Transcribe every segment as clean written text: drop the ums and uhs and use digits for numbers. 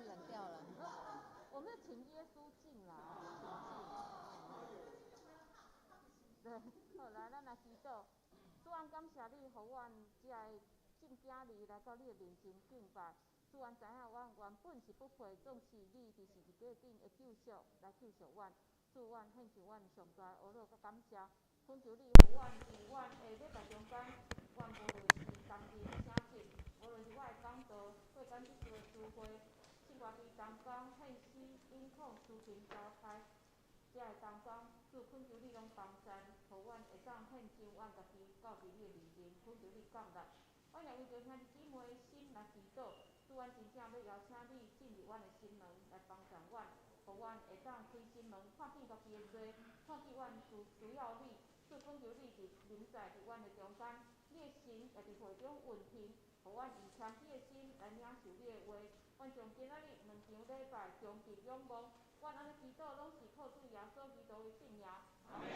冷掉了。我們要請耶穌進來，請進。對，好，來，咱來祈禱。主啊，感謝你，予阮遮的眾囝兒來到你的面前敬拜。主，阮知影阮原本是不配，總是你佇十字架頂的救贖來救贖阮。主，阮獻上阮上大的呵咾佮感謝，懇求你予阮佇阮的禮拜中間，阮無論是同人請節，無論是我的講道，或咱這次的聚會，聖歌隊同工獻詩、音控、司琴召開，遮的同工，主懇求你攏幫贊，予阮會當獻上阮家己到佇你的面前，懇求你降臨。阮也為著兄弟姊妹的心來祈禱，主，阮真正欲邀請你進入阮的心門來幫贊阮，予阮會當開心門，看見家己的罪，看見阮需要你，主懇求你佇臨在佇阮的中間，你的神也佇會中運行，予阮用謙卑的心來領受你的話。阮將今仔日兩場禮拜終極仰望，阮按呢祈禱攏是靠主耶穌基督的聖名。阿們。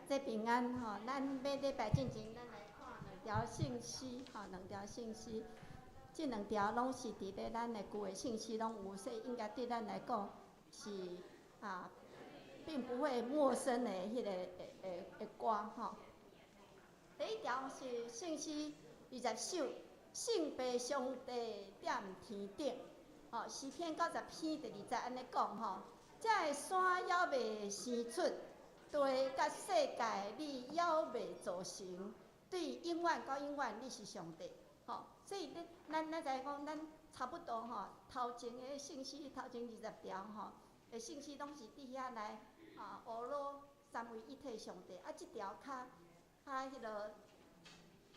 這平安吼，咱欲禮拜進前，咱來看兩條信息吼，兩條信息，這兩條攏是佇咧咱的舊的信息攏有，所以應該對咱來講是啊，並不會陌生的彼個的歌吼。第一條是信息20首，聖父上帝踮天頂，吼，詩篇90篇第二節按呢講吼，這个山猶未生出，地佮世界你猶未造成，對永遠到永遠你是上帝，吼，所以咱知影講，咱差不多吼，頭前的信息，頭前20條吼的信息攏是佇遐來啊，呵咾三位一體上帝，啊，這條較較彼个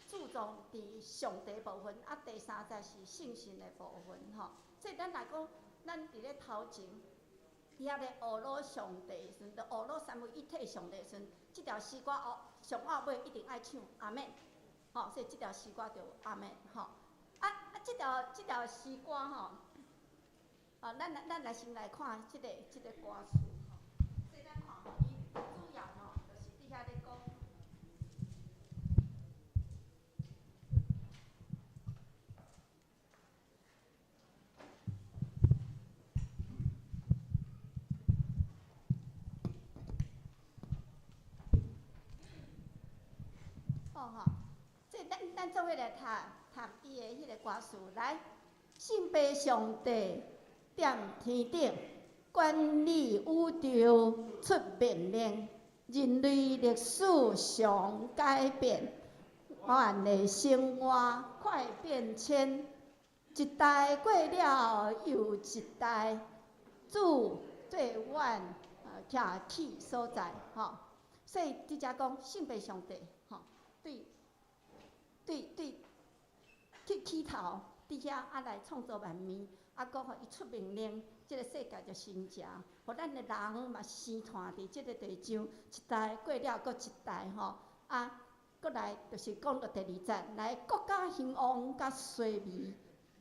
注重佇上帝部分，啊，第三節是聖神的部分，吼，所以咱若講，咱佇咧頭前。佇遐咧呵咾上帝的時陣，就呵咾三位一體上帝的時陣，這條詩歌哦，上後尾一定愛唱阿們，吼，所以這條詩歌就阿們，吼。啊啊，這條詩歌吼，哦，咱來先來看這個歌詞吼。所以咱看吼，伊主要吼，就是佇遐咧講。好吼，這咱做伙來讀讀伊的彼個歌詞來。聖父上帝踮天頂，管理宇宙出命令，人類歷史常改變，阮的生活快變遷，一代過了又一代，主做阮徛起所在，吼。所以佇遮講聖父上帝，吼，對對對，去起頭佇遐啊來創造萬物，啊，閣予伊出命令，這個世界就生成，予咱的人嘛生湠佇這個地上，一代過了閣一代，吼，啊，閣來就是講到第二節，來國家興旺佮衰微，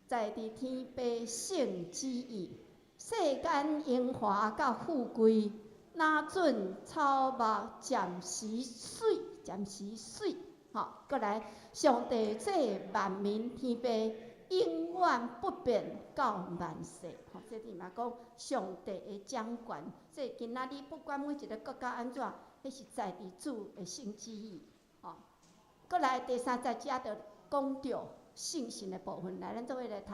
在佇天父聖旨意，世間榮華佮富貴，若準草木暫時媠，暫時媠，吼。吼，閣來，上帝做萬民天父，永遠不變到萬世。吼，這裡嘛講上帝的掌權。所以今仔日不管每一个國家按怎，彼是在佇主的聖旨意。吼，閣來第三節遮就講著聖神的部分，來，咱做伙來讀。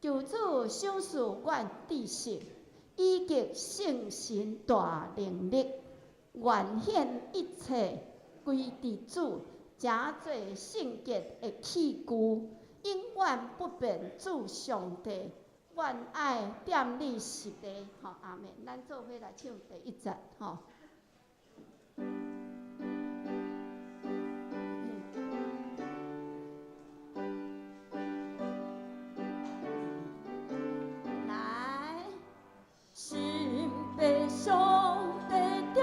求主賞賜阮知識，以及聖神大能力，願獻一切歸佇主，成做聖潔的器具，永遠不變。主上帝，阮愛踮你實地，吼，阿們，咱做伙來唱第一節，吼。來，神父上帝踮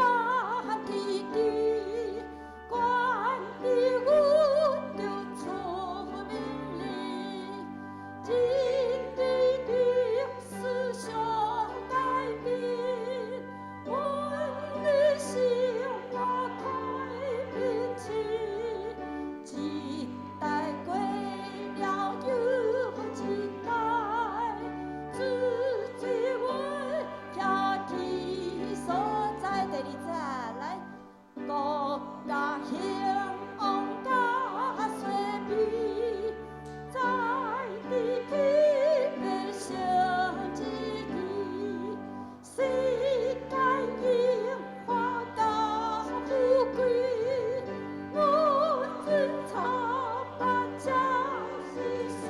佇地，管理阮著出命令，真理的思想改變，阮的生活太平靜，一代過了又一代，主做阮徛佇所在。第二節來，國家興旺甲衰微，在佇天的聖旨意，世間榮華甲富貴，阮遵從目睭時時，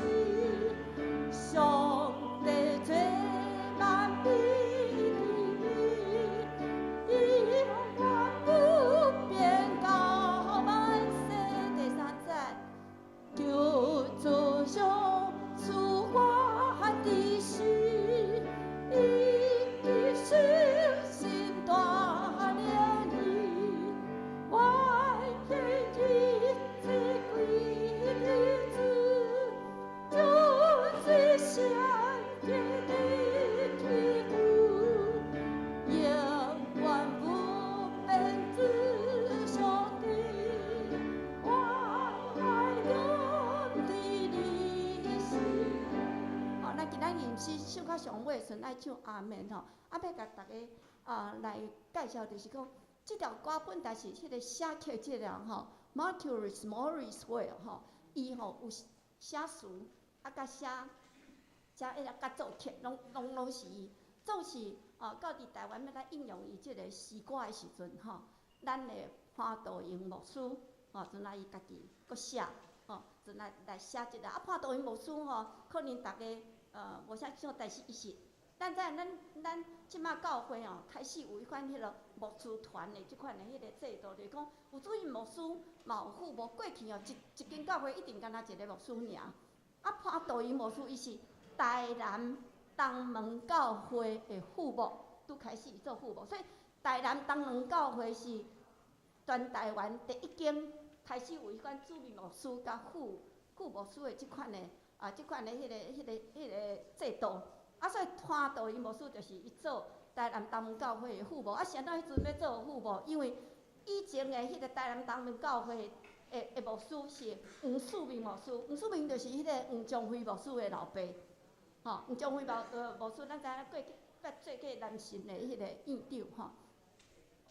上帝做萬民的天父，永遠不變到萬世。第三節，求主賞賜我知識，以及聖神大能力，願獻一切歸佇主，做聖潔的器具，永遠不變主上帝，我愛踮佇你心。吼，咱今仔日毋是唱到上尾，陣愛唱阿們吼，啊，欲共逐家啊來介紹，就是講，這條歌本來是彼个寫曲這个人吼，Marcus Morris Ware 吼，伊吼有寫詞，啊，佮寫寫彼个佮作曲，攏是伊。總是哦，到佇台灣欲來應用伊這个詩歌的時陣吼，咱的潘道榮牧師吼，陣仔伊家己閣寫吼，陣來來寫這个。啊，潘道榮牧師吼，可能逐家無啥想，但是伊是，咱知影咱這馬教會吼，開始有彼款彼个牧師團的這款的彼個制度，就是講有主任牧師，嘛有副牧。過去哦，一間教會一定干焦一个牧師爾。啊，潘道榮牧師伊是台南東門教會的副牧，拄開始伊做副牧，所以台南東門教會是全台灣第一間開始有彼款主任牧師佮副牧師的這款的啊，這款的彼個制度。啊，所以潘道榮牧師就是伊做台南東門教會的副牧。啊，啥物彼陣欲做副牧？因為以前的彼個台南東門教會的牧師是黃世明牧師，黃世明就是彼個黃章輝牧師的老爸。吼，黃章輝牧師，咱知影過去捌做過南神的彼個院長吼。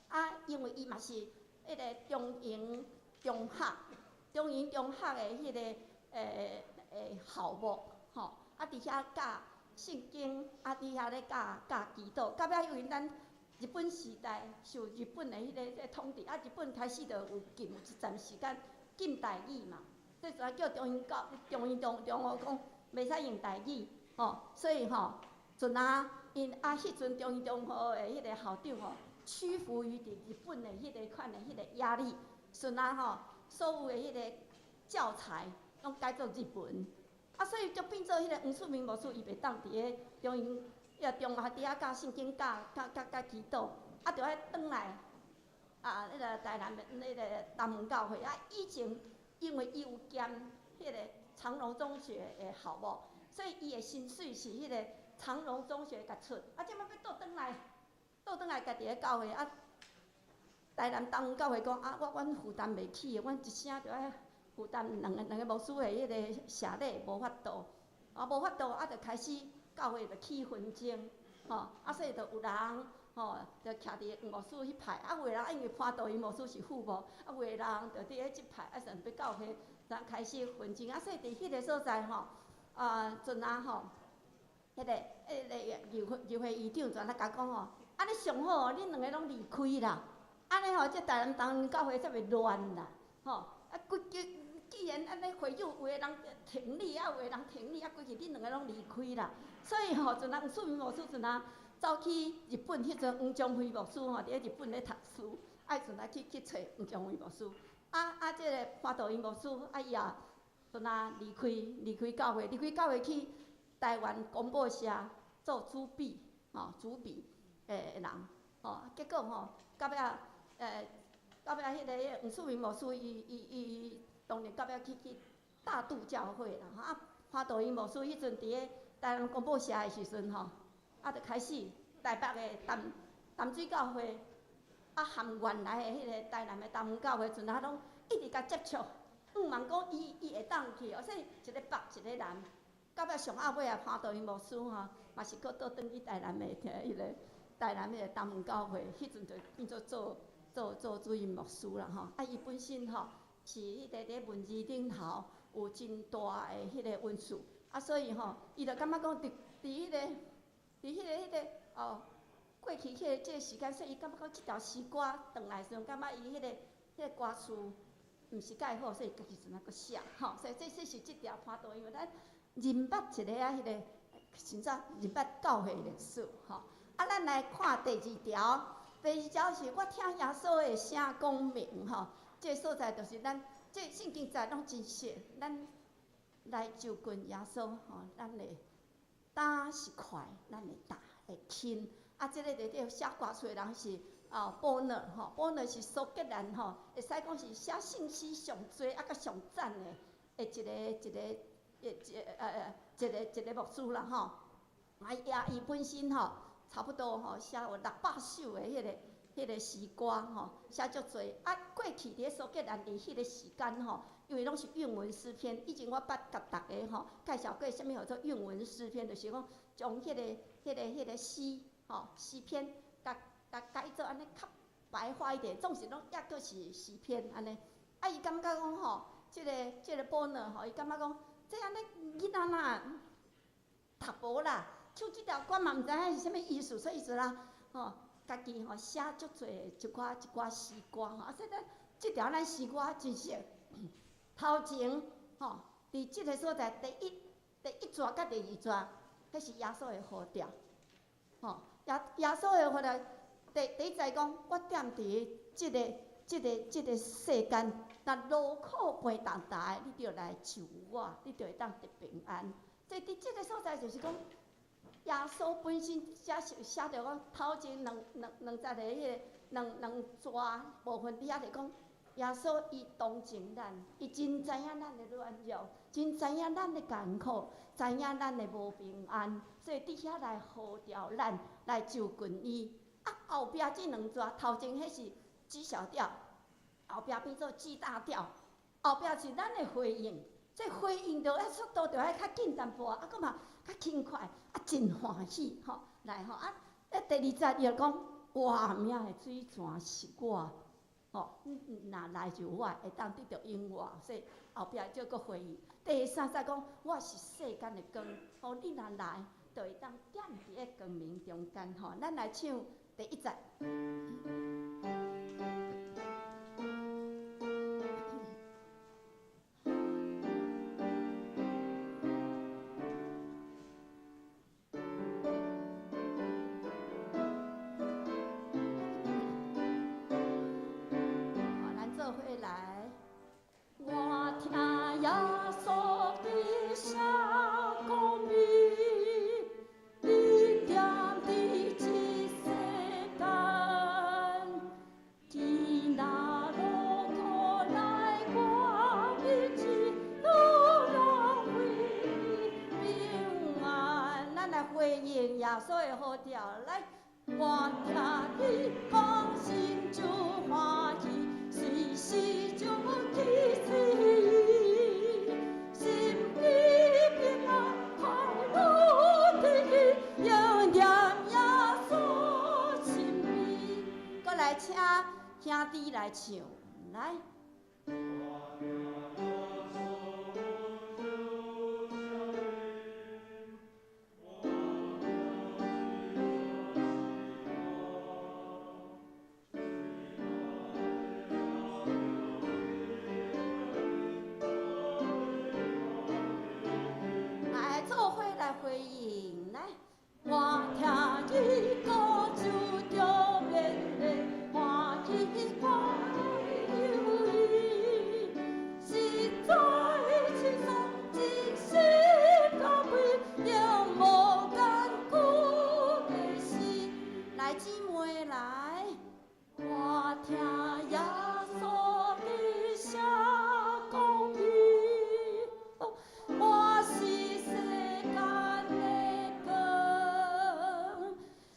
啊，因為伊嘛是彼個中營中學，中營中學的彼個校牧吼，啊，佇遐教聖經，啊，佇遐咧教教祈禱。到尾因為咱日本時代受日本的彼個統治，啊，日本開始就有禁有一陣時間禁台語嘛，所以就叫中營教中營中中學講袂使用台語，吼，所以吼，陣啊，𪜶啊，彼陣中營中學的彼個校長吼，屈服於佇日本的彼個款的彼個壓力，順啊吼，所有的彼個教材攏改做日文，啊，所以就變做彼個黃世明牧師，伊袂當佇咧中營遐中學佇遐教聖經、教教教教祈禱，啊，著愛轉來啊，彼個台南的彼個東門教會啊，以前因為伊有兼彼個長榮中學的校牧，所以伊的薪水是彼個長榮中學共出，啊，這擺欲倒轉來，倒轉來家己的教會啊，台南東門教會講啊，阮負擔袂起的，阮一聲著愛。負擔兩個牧師的彼個謝禮無法度，啊無法度，啊就開始教會就起紛爭，吼，啊所以就有人吼，就徛佇黃牧師彼派，啊有的人因為潘道英牧師是副牧，啊有的人就佇咧這派，啊算欲教會才開始紛爭，啊所以佇彼個所在吼，啊陣啊吼，彼個議會議長就按呢共講吼，按呢上好，恁兩个攏離開啦，按呢吼，這台南東教會才袂亂啦，吼，啊，規既然按呢會友有的人挺你，啊有的人挺你，啊規矩恁兩個攏離開啦。所以吼，陣啊黃世明牧師陣啊走去日本，彼陣黃章輝牧師吼，佇咧日本咧讀書，啊伊陣啊去揣黃章輝牧師，啊這个潘道英牧師，啊伊也陣啊離開教會，離開教會去台灣公報社做主筆，吼主筆的人，吼，結果吼，到尾彼个黃世明牧師，伊當然到尾去大肚教會啦，啊，潘道英牧師彼陣佇咧台南公報社的時陣吼，啊，就開始台北的淡水教會，啊，含原來的彼个台南的東門教會，陣啊攏一直共接觸，向望講伊會當去，所以一个北一个南，到尾上後尾啊，潘道英牧師吼，嘛是閣倒轉去台南的彼个台南的東門教會，彼陣就變做做主任牧師啦吼，啊，伊本身吼是彼个佇文字頂頭有真大的彼個恩賜，啊，所以吼，伊就感覺講佇彼個哦，過去彼個這個時間，所以伊感覺講這條詩歌轉來時陣，感覺伊彼個歌詞毋是蓋好，所以家己陣仔閣寫，吼，所以這是這條潘道英，咱認捌一个啊，彼個真正認捌教會歷史，吼，啊，咱來看第二條。第二條是我聽耶穌的聲講明吼，這个所在就是咱這聖經節攏真熟，咱來就近耶穌吼，咱會擔是快，咱會擔會輕。啊，這个內底寫歌詞的人是啊，保羅吼，保羅是蘇格蘭吼，會使講是寫聖詩上濟啊，閣上讚的，的一個牧師啦吼。啊，伊本身吼，差不多吼，寫有600首的彼個詩歌吼，寫足濟。啊，過去佇咧蘇格蘭佇彼個時間吼，因為攏是韻文詩篇。以前我捌共逐家吼介紹過，啥物號做韻文詩篇，就是講將彼個詩吼詩篇，共改做按呢較白話一點，總是攏抑閣是詩篇按呢。啊，伊感覺講吼，這個保羅吼，伊感覺講，這按呢囡仔若讀無啦。唱這條歌嘛，毋知影是啥物意思，所以說啦，吼，家己吼寫足濟一寡詩歌吼，啊，所以咱這條咱詩歌真熟。頭前吼，佇這个所在，第一逝佮第二逝，彼是耶穌的呼召，吼，耶穌的呼召，第一逝講，我踮佇這個世間，若勞苦擔重擔的，你著來就我，你就會當得平安。所以佇這个所在就是講。耶穌本身寫寫著講頭前兩節的彼个兩逝部分，佇遐就講耶穌伊同情咱，伊真知影咱的軟弱，真知影咱的艱苦，知影咱的無平安，所以佇遐來呼召咱來就近伊。啊，後壁這兩逝頭前彼是 G 小調，後壁變做 G 大調，後壁是咱的回應。這回應著愛速度著愛較緊淡薄仔，啊，閣嘛較輕快，啊，真歡喜吼，來吼啊！啊，第二節伊就講，活命的水泉是我，吼，若來就我會當得著永活，所以後壁才閣回應。第三節講，我是世間的光，吼，你若來，就會當踮佇咧光明中間，吼。咱來唱第一節。來，我聽耶穌的聲講明，你踮佇這世間，伊若勞苦來我面前，愈人為平安。咱來回應耶穌的呼召，來，我聽伊講心就歡喜。隨時就起喙。唱，來。來，做伙來回應，來。我聽伊講就著免的歡喜快遊伊，實在輕鬆，真心寶貝，永無艱苦的事。來，姊妹來，我聽耶穌的聲講伊，我是世間的光，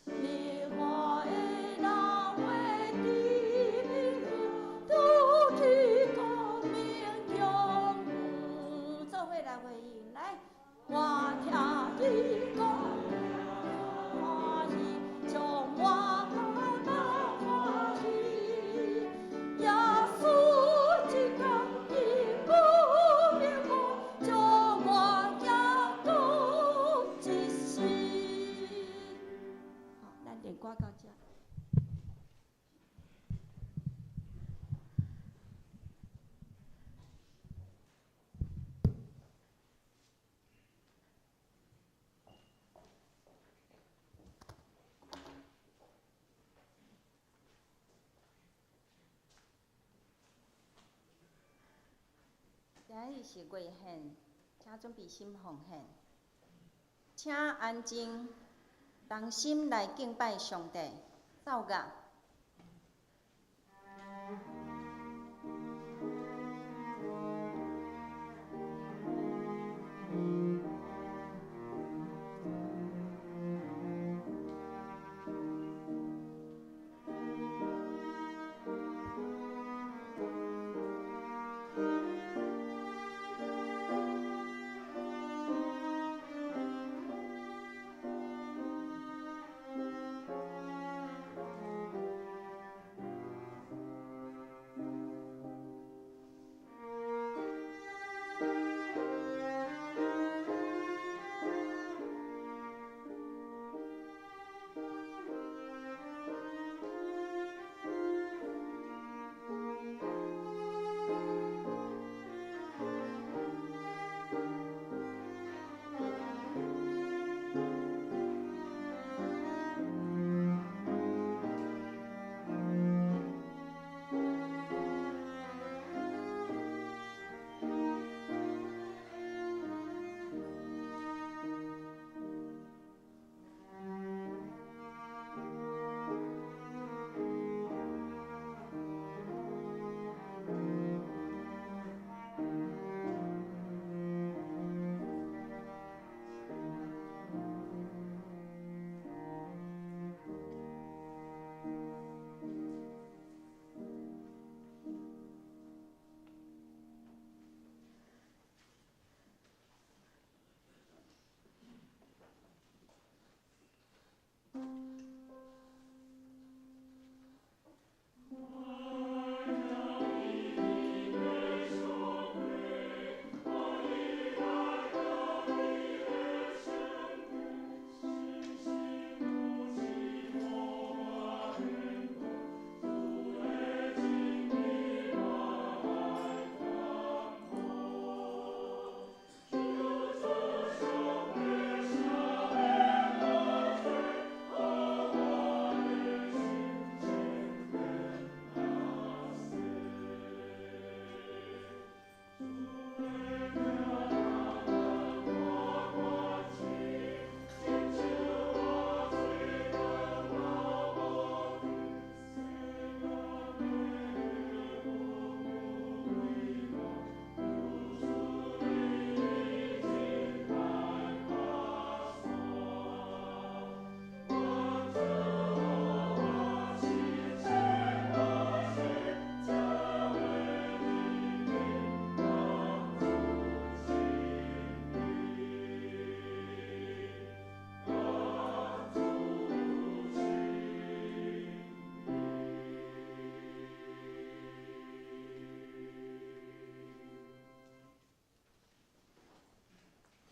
迷惑的人會伫明拄去光明中。做伙來回應，來，我聽伊講歡喜，將我感歡喜。耶穌這工伊不明我，將我行到一世。好，咱練歌到這。今日是月獻，請準備心奉獻，請安靜，同心來敬拜上帝，奏樂。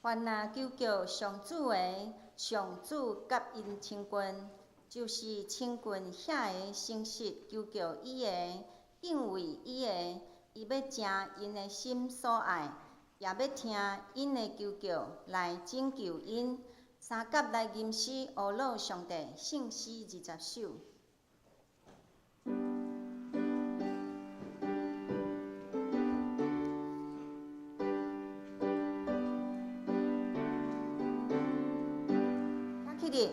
凡若求告上主的，上主佮𪜶親近，就是親近遐个誠實求告伊的、敬畏伊的，伊欲成𪜶的心所愛，也欲聽𪜶的求告來拯救𪜶。三甲來吟詩，呵咾上帝，聖詩20首。請起立。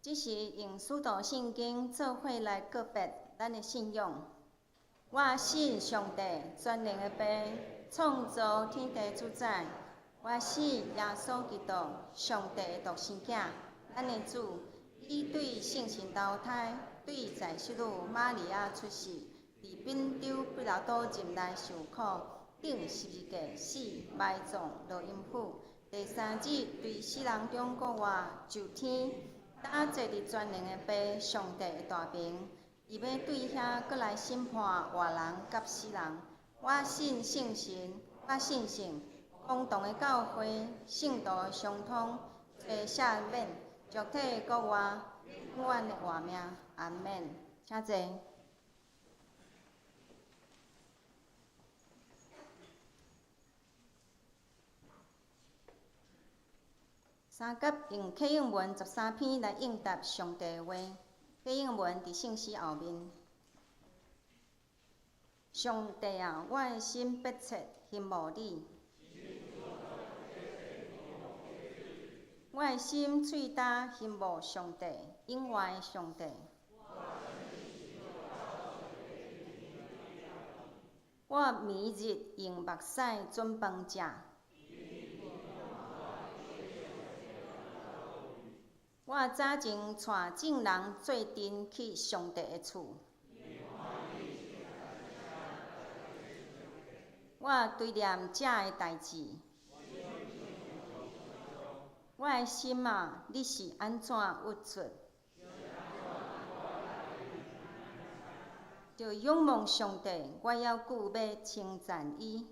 這時用使徒信經做伙來告別咱的信仰。我信上帝全能的父，創造天地主宰。我信耶穌基督，上帝的獨生囝，咱的主。伊對聖神投胎，對在聖女瑪利亞出世，佇賓丟彼拉多任內受苦，釘十字架死，埋葬，落陰府。第三日對死人中復活，上天。搭坐佇全能的父上帝的大爿，伊欲對遐閣來審判活人佮死人。我信聖神，我信聖公同的教會，聖徒的相通，罪赦免，肉體的復活，永遠的活命。阿們。請坐。三甲用啟應文13篇來應答上帝的話。啟應文佇聖詩後面。上帝啊，我的心迫切欣慕你。我的心喙焦欣慕上帝，永活的上帝。我暝日用目屎準飯食。我早前帶眾人做陣去上帝的厝。我追念這个代誌。我的心啊，你是按怎鬱卒？著仰望上帝，我猶閣欲稱讚伊。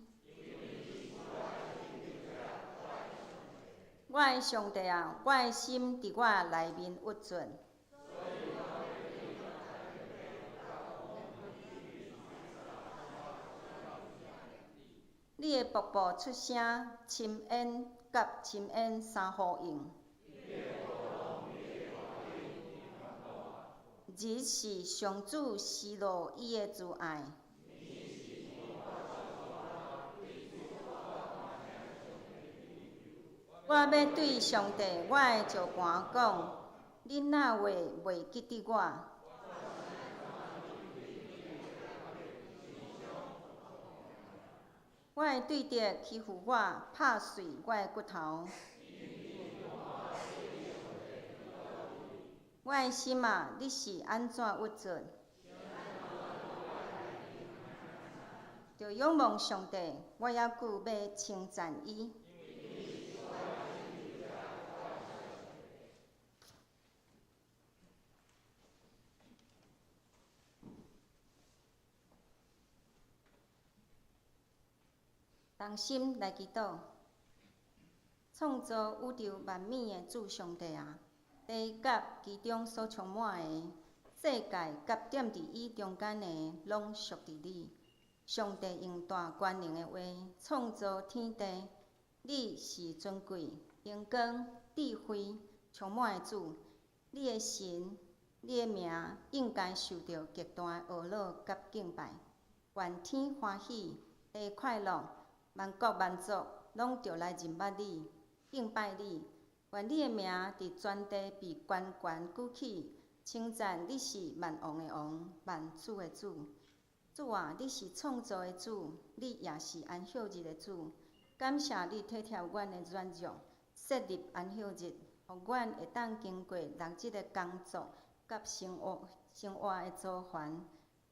我的上帝啊，我的心佇我內面鬱卒。你的瀑布出聲，深淵佮深淵相呼應。日是上主施落伊的慈愛。我欲對上帝我的石磐講：恁哪會袂記得我？我的對敵欺負我，拍碎我的骨頭。我的心啊，你是按怎鬱卒？著仰望上帝，我猶閣欲稱讚伊。同心來祈禱，創造宇宙萬物的主上帝啊，地佮其中所充滿的，世界佮踮佇伊中間的，攏屬佇你。上帝用大權能的話創造天地，你是尊貴、榮光、智慧充滿的主，你的神、你的名應該受著極大的呵咾佮敬拜。願天歡喜，地快樂，萬國萬族攏著來認捌你，敬拜你。願你的名佇全地被懸懸舉起，稱讚你是萬王的王，萬主的主。主啊，你是創造的主，你也是安息日的主。感謝你體貼阮的軟弱，設立安息日，予阮會當經過六日的工作佮生活的糟煩，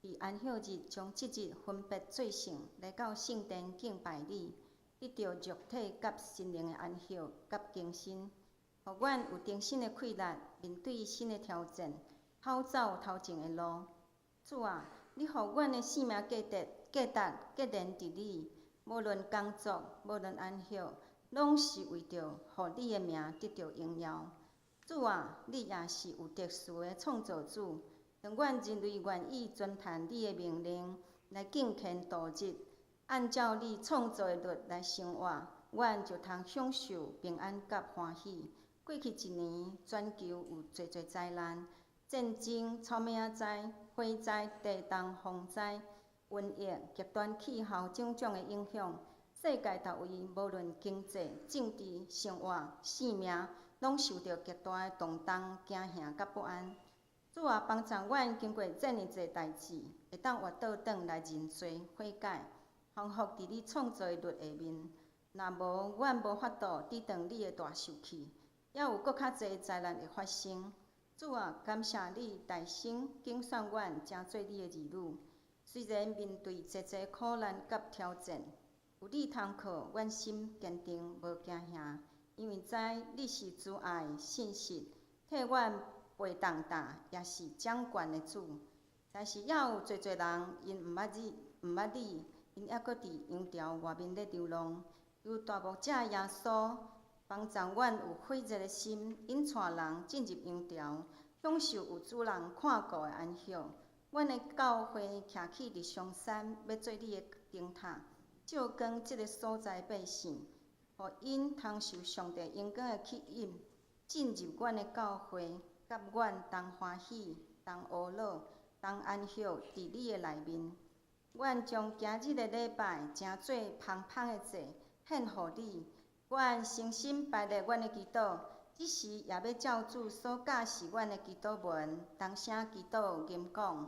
佇安息日將這日分別做聖，來到聖殿敬拜你，得著肉體佮心靈的安息佮更新，予阮有重新的氣力，面對新的挑戰，跑走頭前的路。主啊，你予阮的生命價值結連佇你，無論工作，無論安息，攏是為著予你的名得著榮耀。主啊，你也是有特殊的創造主。當阮人類願意遵行你的命令，來敬虔度日，按照你創造的律來生活，阮就通享受平安佮歡喜。過去一年，全球有濟濟災難，戰爭、草莓仔災、火災、地動、風災、瘟疫、極端氣候種種的影響，世界逐位無論經濟、政治、生活、性命，攏受著極大的動盪、驚嚇佮不安。主啊，幫助阮經過這爾濟代誌，會當活倒轉來認罪悔改，降服佇你創造的律下面。若無，阮無法度抵擋你的大受氣，猶有閣較濟災難會發生。主啊，感謝你大聲揀選阮，成做你的兒女。雖然面對濟濟苦難佮挑戰，有你通靠，阮心堅定，無驚嚇，因為知你是慈愛、信實，替阮背重擔，也是掌權的主。但是猶有濟濟人，𪜶毋捌你，𪜶猶閣佇羊牢外面咧流浪。求大牧者耶穌幫助阮有火熱的心，引帶人進入羊牢，享受有主人看顧的安息。阮的教會徛起佇松山，欲做你的燈塔，照光這个所在百姓，予𪜶通受上帝榮光的吸引，進入阮的教會，佮阮同歡喜、同呵咾、同安息佇你的內面。阮將今日的禮拜成做芳芳的祭，獻予你。阮誠心排列阮的祈禱，這時也欲照主所教示阮的祈禱文，同聲祈禱，吟講。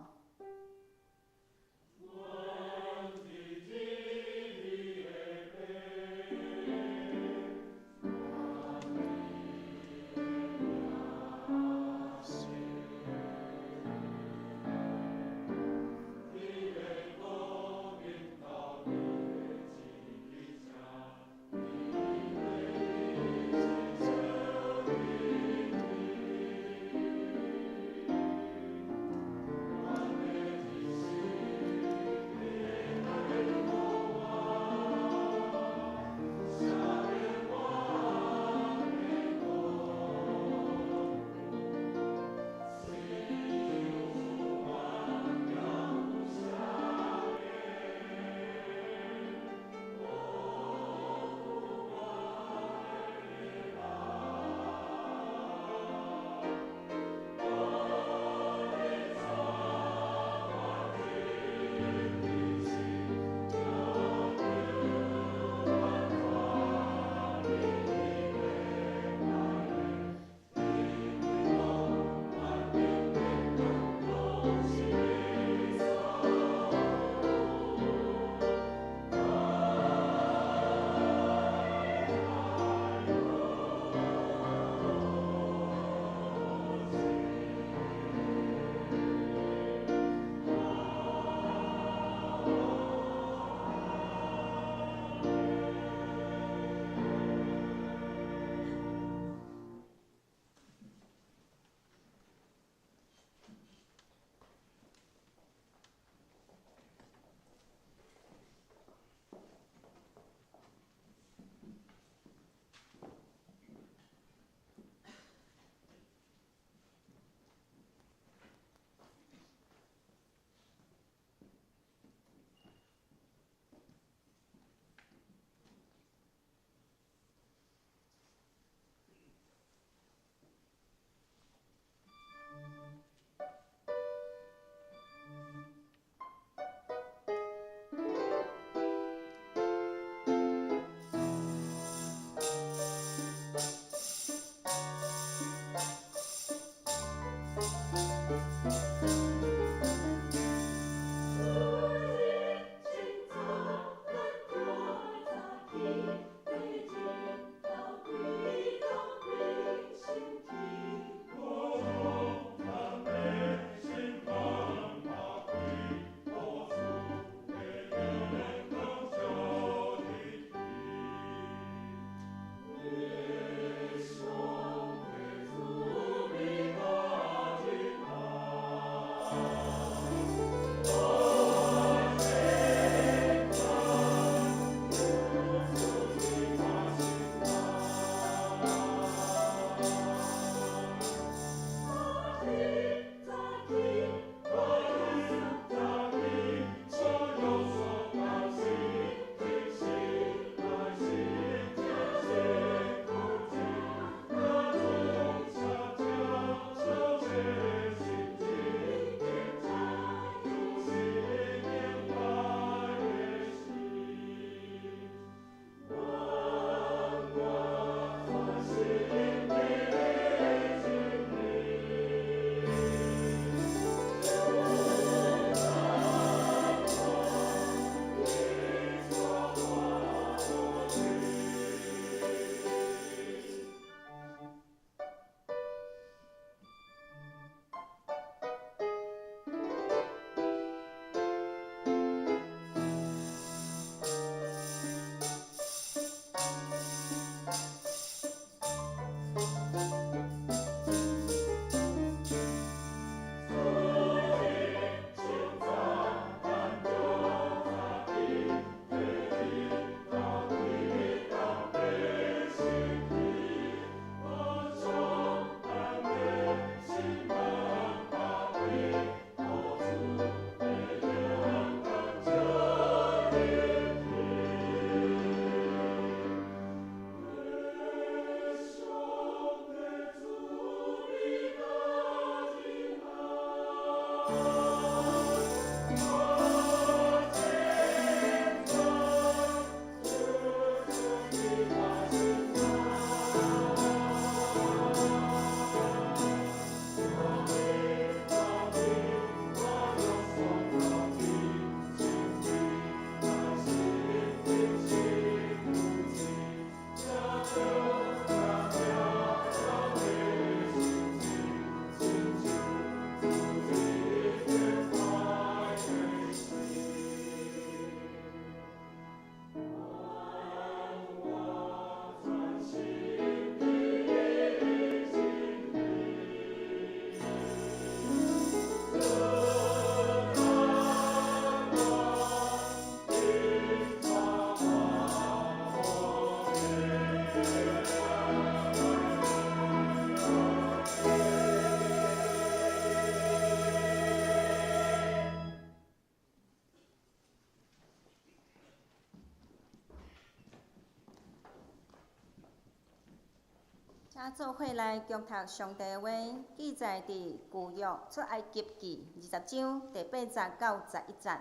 請做伙來恭讀上帝話，記載佇舊約出埃及記20章第8節到11節，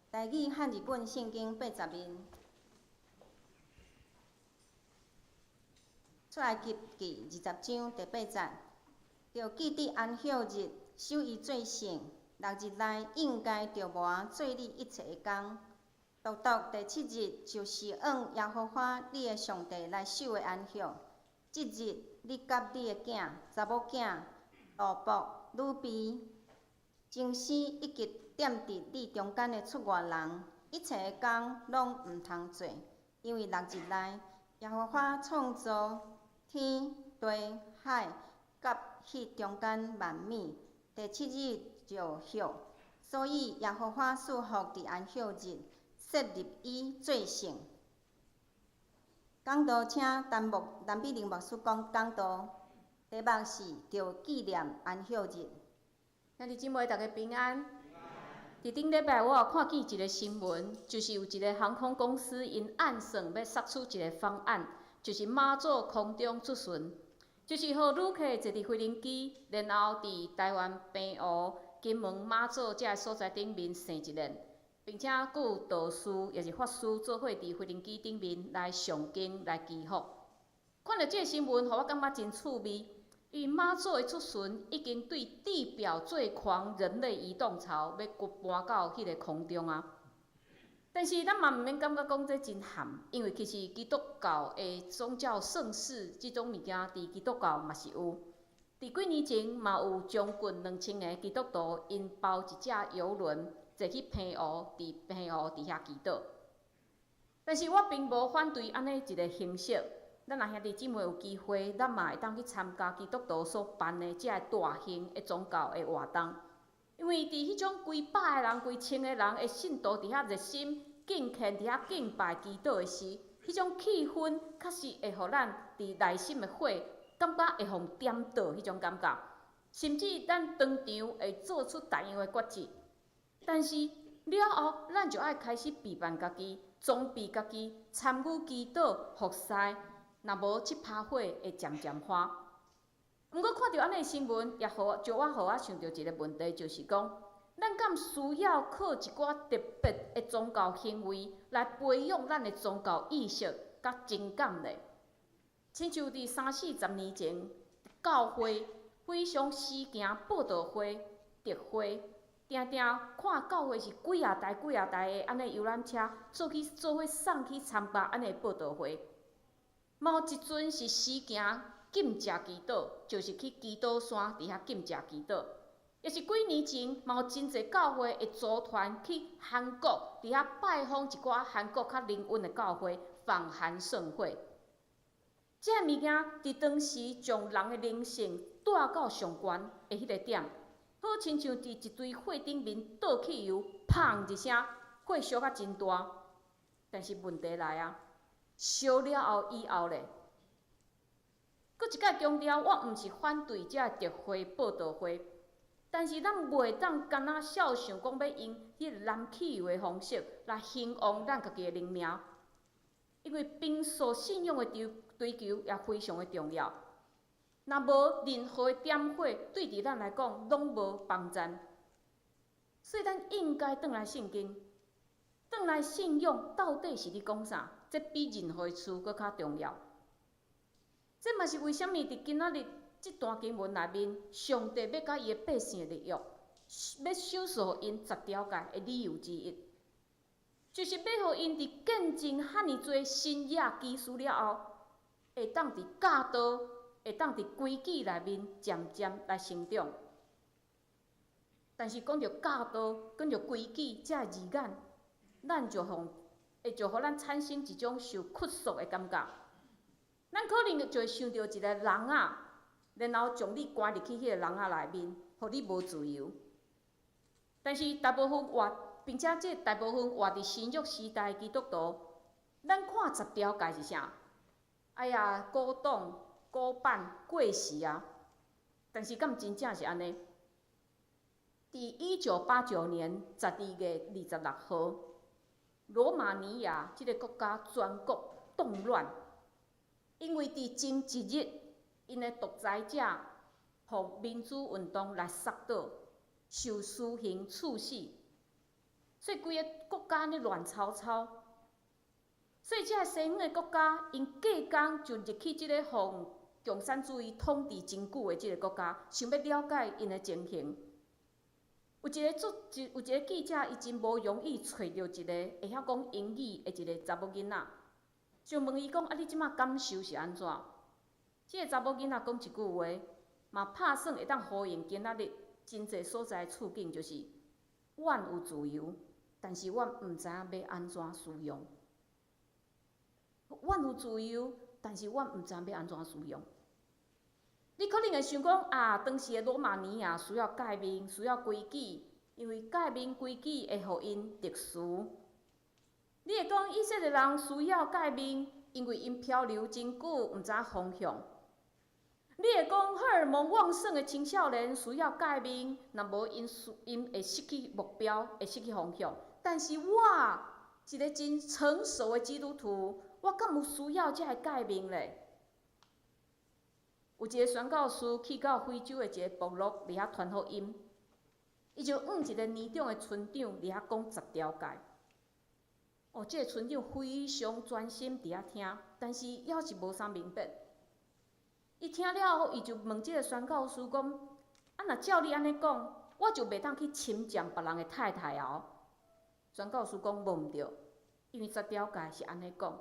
台語漢字本聖經80面。出埃及記二十章第八節，著記得安息日，守伊做聖。六日內應該著無做你一切的工，獨獨第七日就是按耶和華你的上帝來守的安息。這日你佮你的囝、查某囝、奴僕、女婢、精生以及踮佇你中間的出外人，一切的工攏毋通做，因為六日內耶和華創造天地海佮彼中間萬物，第七日就歇，所以耶和華賜福佇安息日，設立伊做聖。講道請陳牧陳美玲牧師講講道，題目是著紀念安息日。兄弟姊妹，逐家平安。佇頂禮拜，我有看見一个新聞，就是有一个航空公司𪜶按算欲殺出一个方案，就是媽祖空中出巡，就是予旅客坐佇飛行機，然後佇臺灣澎湖、金門、媽祖這个所在頂面踅一輪，並且閣有道士抑是法師做伙佇飛行機頂面來誦經來祈福。看著這个新聞，予我感覺真趣味。因為媽祖的出巡已經對地表最狂人類移動潮欲搬到彼个空中啊！但是咱嘛毋免感覺講這真譀，因為其實基督教的宗教聖事這種物件，佇基督教嘛是有。佇幾年前嘛有將近2000个基督徒，𪜶包一隻遊輪坐去澎湖，佇澎湖佇遐祈禱。但是我並無反對按呢一个形式。咱若兄弟姊妹有機會，咱嘛會當去參加基督徒所辦的這个大型的宗教的活動。因為佇彼種幾百个人、幾千个人的信徒佇遐熱心敬虔、佇遐敬拜祈禱的時，彼種氣氛確實會予咱佇內心的火感覺會予點著彼種感覺，甚至咱當場會做出別樣的決志。但是了後，咱就愛開始備辦家己、裝備家己，參與祈禱、服侍。若無這趴火會漸漸花。毋過看著按呢新聞，也予就我予我想著一个問題，就是講，咱敢需要靠一寡特別的宗教行為來培養咱的宗教意識佮情感咧？親像佇三四十年前，教會非常時行佈道會、特會，定定看教會是幾仔台幾仔台的按呢遊覽車，做去做伙送去參加按呢佈道會。嘛有一陣是時行禁食祈禱，就是去祈禱山佇遐禁食祈禱。抑是幾年前，嘛有真濟教會會組團去韓國，佇遐拜訪一寡韓國較靈恩的教會，訪韓聖會。這个物件佇當時將人的靈性帶到上懸的彼个點，好親像佇一堆火頂面倒汽油，砰一聲，火燒甲真大。但是問題來啊！燒了後以後咧，閣一擺強調，我毋是反對這个特會佈道會，但是咱袂當干焦肖想講欲用彼个燃汽油的方式來興旺咱家己的靈命，因為平素信仰的追追求也非常的重要。若無任何的點火，對佇咱來講攏無幫贊。所以咱應該轉來聖經，轉來信仰到底是咧講啥？這比任何的詞閣較重要。這嘛是為啥物佇今仔日這段經文內面，上帝欲佮伊的百姓立約，欲賞賜予𪜶十條誡的理由之一，就是欲予𪜶佇見證遐爾濟神蹟奇事了後，會當佇教導，會當佇規矩內面漸漸來成長。但是講著教導，講著規矩這个字眼，咱就予會就予咱產生一種受約束的感覺。咱可能就會想著一个籠仔，然後將你關入去彼个籠仔內面，予你無自由。但是大部分活，並且這大部分活佇新約時代的基督徒，咱看十條誡是啥？哎呀，古董、古板、過時啊！但是敢真正是按呢？佇1989年12月26號，羅馬尼亞這个國家全國動亂，因為佇前一日， 𪜶的獨裁者，予民主運動來殺倒，受私刑處死，所以規个國家按呢亂糟糟。所以這个西方的國家，𪜶隔工就入去這个予共產主義統治真久的這个國家，想欲了解𪜶的情形。有一个記者，伊真無容易揣著一个會曉講英語的一个查某囡仔，就問伊講：啊，你這馬感受是按怎？這个查某囡仔講一句話，嘛拍算會當呼應今仔日真濟所在的處境，就是，阮有自由，但是阮毋知影欲按怎使用。阮有自由，但是阮毋知影欲按怎使用。你可能會想講啊，當時的羅馬尼亞需要誡命，需要規矩，因為誡命規矩會予𪜶特殊。你會講以色列人需要誡命，因為𪜶漂流真久，毋知影方向。你會講荷爾蒙旺盛的青少年需要誡命，若無𪜶會失去目標，會失去方向。但是我一个真成熟的基督徒，我敢有需要這个誡命咧？有一个宣教師去到非洲的一个部落，佇遐傳福音，伊就向一个年長的村長佇遐講十條誡。哦，這个村長非常專心佇遐聽，但是猶是無啥明白。伊聽了後，伊就問這个宣教師講：啊，若照你按呢講，我就袂當去侵佔別人的太太哦。宣教師講無毋對，因為十條誡是按呢講。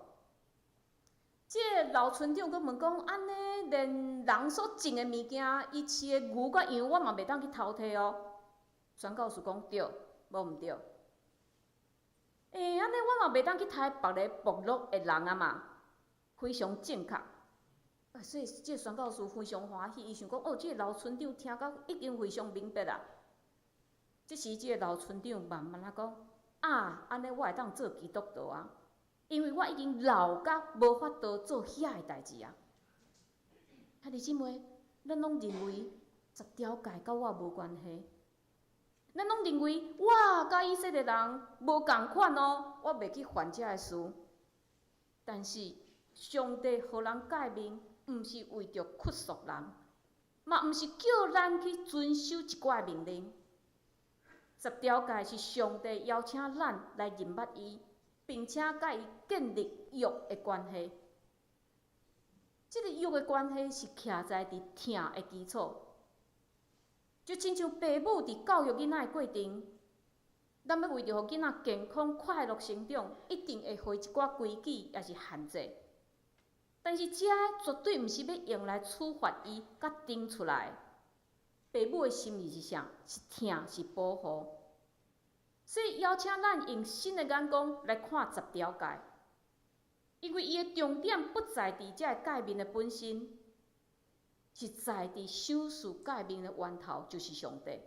這个老村長閣問講：按呢，連人所種的物件，伊飼的牛佮羊，我嘛袂當去偷提哦。宣教師講對，無毋對。欸，按呢我嘛袂當去刣別个部落的人啊嘛，非常正確。啊，所以這个宣教師非常歡喜，伊想講：哦，這个老村長聽到已經非常明白啦。這時，這个老村長慢慢仔講：啊，按呢我會當做基督徒啊！因為我已經老甲無法度做遐个代誌啊！兄弟姊妹，咱攏認為十條誡佮我無關係，咱攏認為我佮以色列人無仝款哦，我袂去犯這个事。但是上帝予人誡命，毋是為著約束人，嘛毋是叫咱去遵守一寡命令。十條誡是上帝邀請咱來認捌伊，並且佮伊建立約的關係。這个約的關係是徛在佇疼的基礎，就親像爸母佇教育囡仔的過程，咱欲為著予囡仔健康快樂成長，一定會予伊一寡規矩，抑是限制。但是這絕對毋是欲用來處罰伊，佮釘出來。爸母的心意是啥？是疼，是保護。所以邀請咱用新的眼光來看十條誡，因為伊的重點不在佇這个誡命的本身，是在佇賞賜誡命的源頭，就是上帝。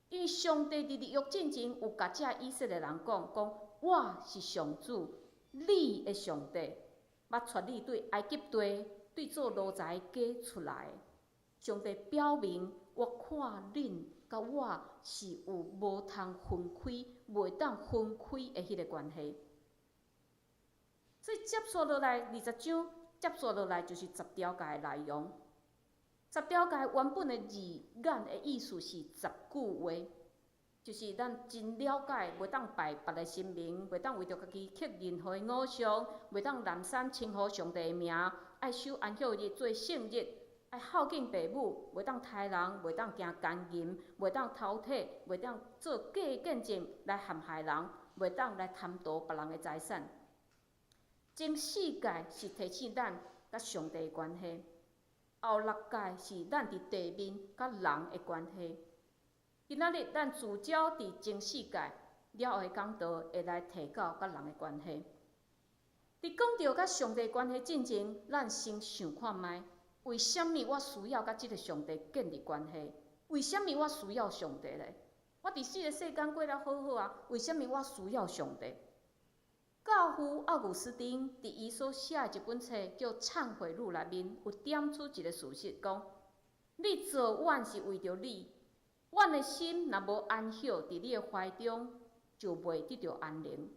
因為上帝佇立約進前有共這以色列人講，講我是上主，你的上帝，捌帶你對埃及地，對做奴才的家出來。上帝表明，我看恁佮我是有無通分開、袂當分開的彼个關係。所以接續落來20章，接續落來就是十條誡的內容。十條誡原本的字眼的意思是十句話，就是咱真了解，袂當拜別个神明，袂當為著家己刻任何的偶像，袂當濫散稱呼上帝的名，愛守安息日做聖日，愛孝敬爸母，袂當刣人，袂當行姦淫，袂當偷提，袂當做假見證來陷害人，袂當來貪圖別人的財產。前四誡是提醒咱佮上帝的關係，後六誡是咱佇地面佮人的關係。今仔日咱聚焦佇前四誡了後的講道，會來提到佮人的關係。佇講著佮上帝關係進前，咱先想看覓，為啥物我需要佮這个上帝建立關係？為啥物我需要上帝咧？我佇這个世間過得好好啊，為啥物我需要上帝？教父奧古斯丁佇伊所寫的一本冊叫《懺悔錄》內面，有點出一个事實，講你造阮是為著你，阮的心若無安歇佇你的懷中，就袂得著安寧。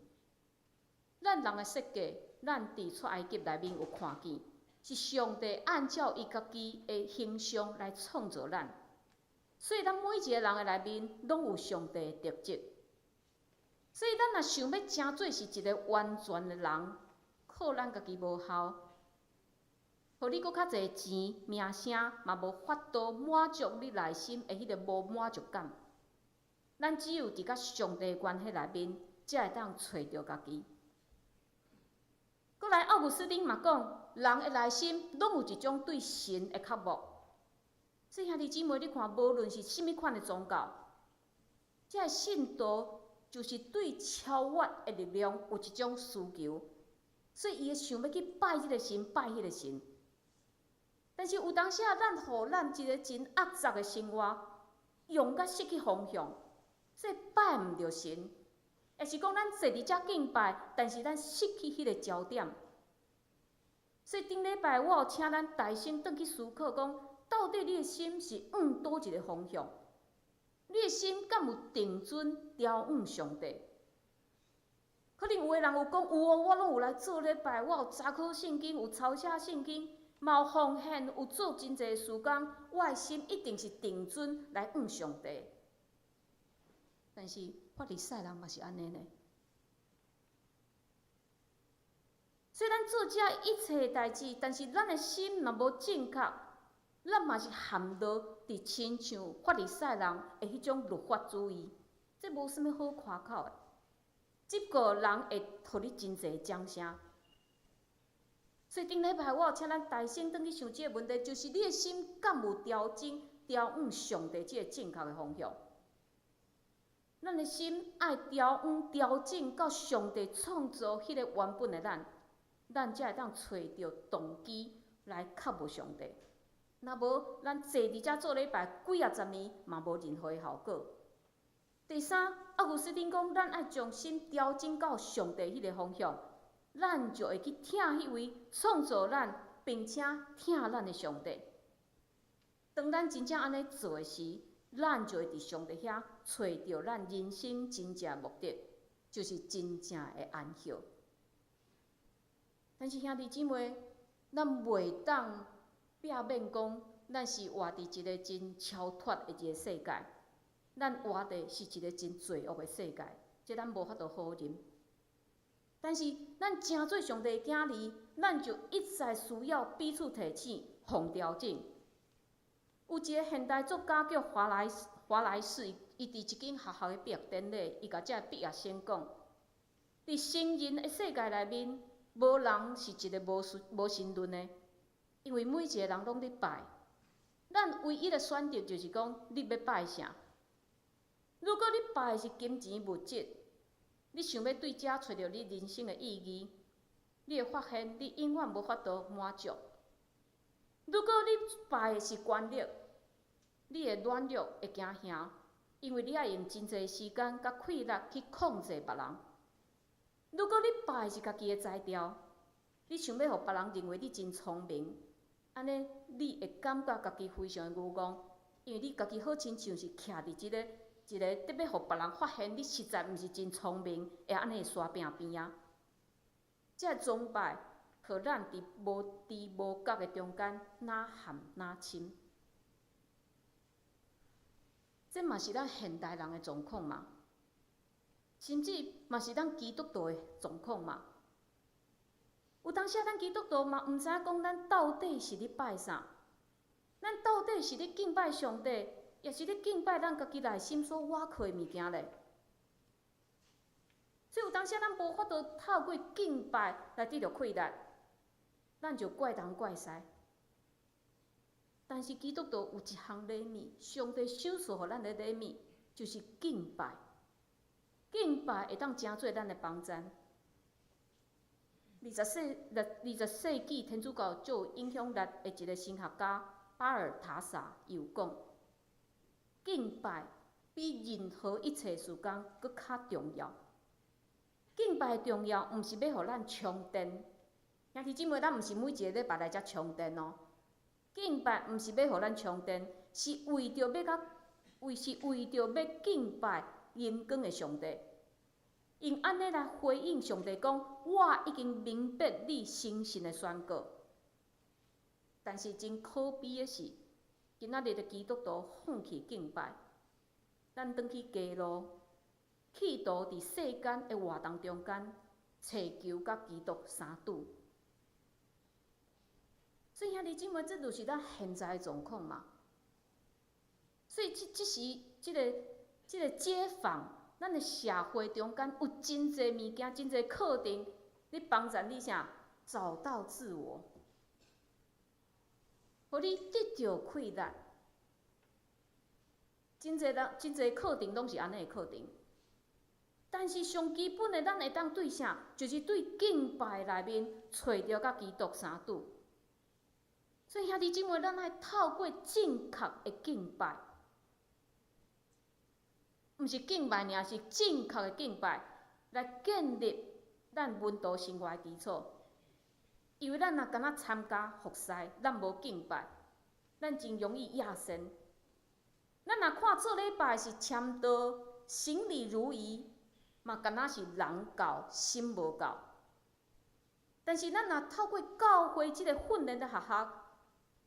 咱人的設計，咱佇出埃及內面有看見，是上帝按照伊家己的形象來創造咱，所以咱每一个人的內面攏有上帝的特質。所以咱若想欲成做是一个完全的人，靠咱家己無效，予你閣較濟錢、名聲，嘛無法度滿足你內心的彼个無滿足感。咱只有佇佮上帝的關係內面，才會當揣著家己。閣來，奧古斯丁嘛講，人的內心攏有一種對神的渴慕。所以兄弟姊妹，你看，無論是啥物款的宗教，這个信徒就是對超越的力量有一種需求，所以伊會想欲去拜這个神，拜彼个神。但是有當時啊，咱予咱一个真骯髒的生活用甲失去方向，所以拜毋著神。抑是講咱坐佇遮敬拜，但是咱失去彼个焦點。所以頂禮拜我有請咱大聲轉去思考，講到底你的心是向佗一个方向？你的心敢有定準朝向上帝？可能有的人有講有哦，我攏有來做禮拜，我有查考聖經，有抄寫聖經，嘛有奉獻，有做真濟事工，我的心一定是定準來向上帝。但是法利賽人嘛是按呢呢。雖然做這一切代誌，但是咱的心若無正確，咱嘛是陷落佇親像法利賽人的彼種律法主義，這無啥物好誇口的。只不過人會予你真濟掌聲。所以頂禮拜我有請咱大聲轉去想這个問題，就是你的心敢有調整朝向上帝這个正確的方向？咱的心愛調往調整到上帝創造彼個原本的咱，咱才會當揣著動機來靠慕上帝。若無，咱坐佇遮做禮拜幾仔十年，嘛無任何的效果。第三，奧古斯丁講，咱愛將心調整到上帝彼個方向，咱就會去疼彼位創造咱，並且疼咱的上帝。當咱真正按呢做的時，咱就會佇上帝遐揣著咱人生真正的目的，就是真正的安息。但是兄弟姊妹，咱袂當避免講，咱是活佇一个真超脫的一个世界，咱活的是一个真罪惡的世界，這咱無法度否認。但是咱成做上帝的囝兒，咱就一再需要彼此提醒、予調整。有一个現代作家叫華萊華萊士，伊佇一間學校的畢業典禮，伊共這畢業生講：佇成人的世界內面，無人是一個無無神論的，因為每一個人攏咧拜。咱唯一的選擇就是講，你欲拜啥？如果你拜的是金錢物質，你想欲對這揣著你人生的意義，你會發現你永遠無法度滿足。如果你拜的是權力，你會軟弱，會驚嚇，因為你愛用真濟時間佮氣力去控制別人。如果你拜的是家己的才調，你想欲予別人認為你真聰明，按呢你會感覺家己非常的愚戇，因為你家己好親像是徛佇這个一个得欲予別人發現你實在毋是真聰明，會按呢山壁邊仔。這个崇拜，予咱佇無知無覺的中間，若陷若深。這嘛是咱現代人的狀況嘛，甚至嘛是咱基督徒的狀況嘛。有當時咱基督徒嘛毋知影講咱到底是咧拜啥，咱到底是咧敬拜上帝，抑是咧敬拜咱家己內心所倚靠的物件咧？所以有當時咱無法度透過敬拜來得著快樂，咱就怪東怪西。但是基督徒有一項禮物，上帝賞賜予咱的禮物，就是敬拜。敬拜會當成做咱的幫贊。20世紀天主教最有影響力的一个神學家巴爾塔薩伊有講，敬拜比任何一切事工閣較重要。敬拜重要，毋是欲予咱充電。兄弟姊妹，咱毋是每一个禮拜來遮充電哦。敬拜毋是欲予咱充電，是為著欲敬拜榮光的上帝。用按呢來回應上帝講：我已經明白你誠信的宣告。但是真可悲的是，今仔日的基督徒放棄敬拜，咱轉去街路，企圖佇世間的活動中間，揣求佮基督相拄。所以兄弟姊妹，這就是咱現在的狀況嘛。所以這時，這個解放，咱的社會中間有真濟物件，真濟課程，咧幫助你啥？找到自我，予你得著快樂。真濟人，真濟課程攏是按呢的課程。但是上基本的，咱會當對啥？就是對敬拜內面揣著佮基督相拄。所以兄弟姊妹，咱愛透過正確的敬拜，毋是敬拜爾，是正確的敬拜，來建立咱門徒生活的基礎。因為咱若干焦參加服侍，咱無敬拜，咱真容易厭身。咱若看做禮拜是簽到、行禮如儀，嘛敢若是人到心無到。但是咱若透過教會這個訓練的學校，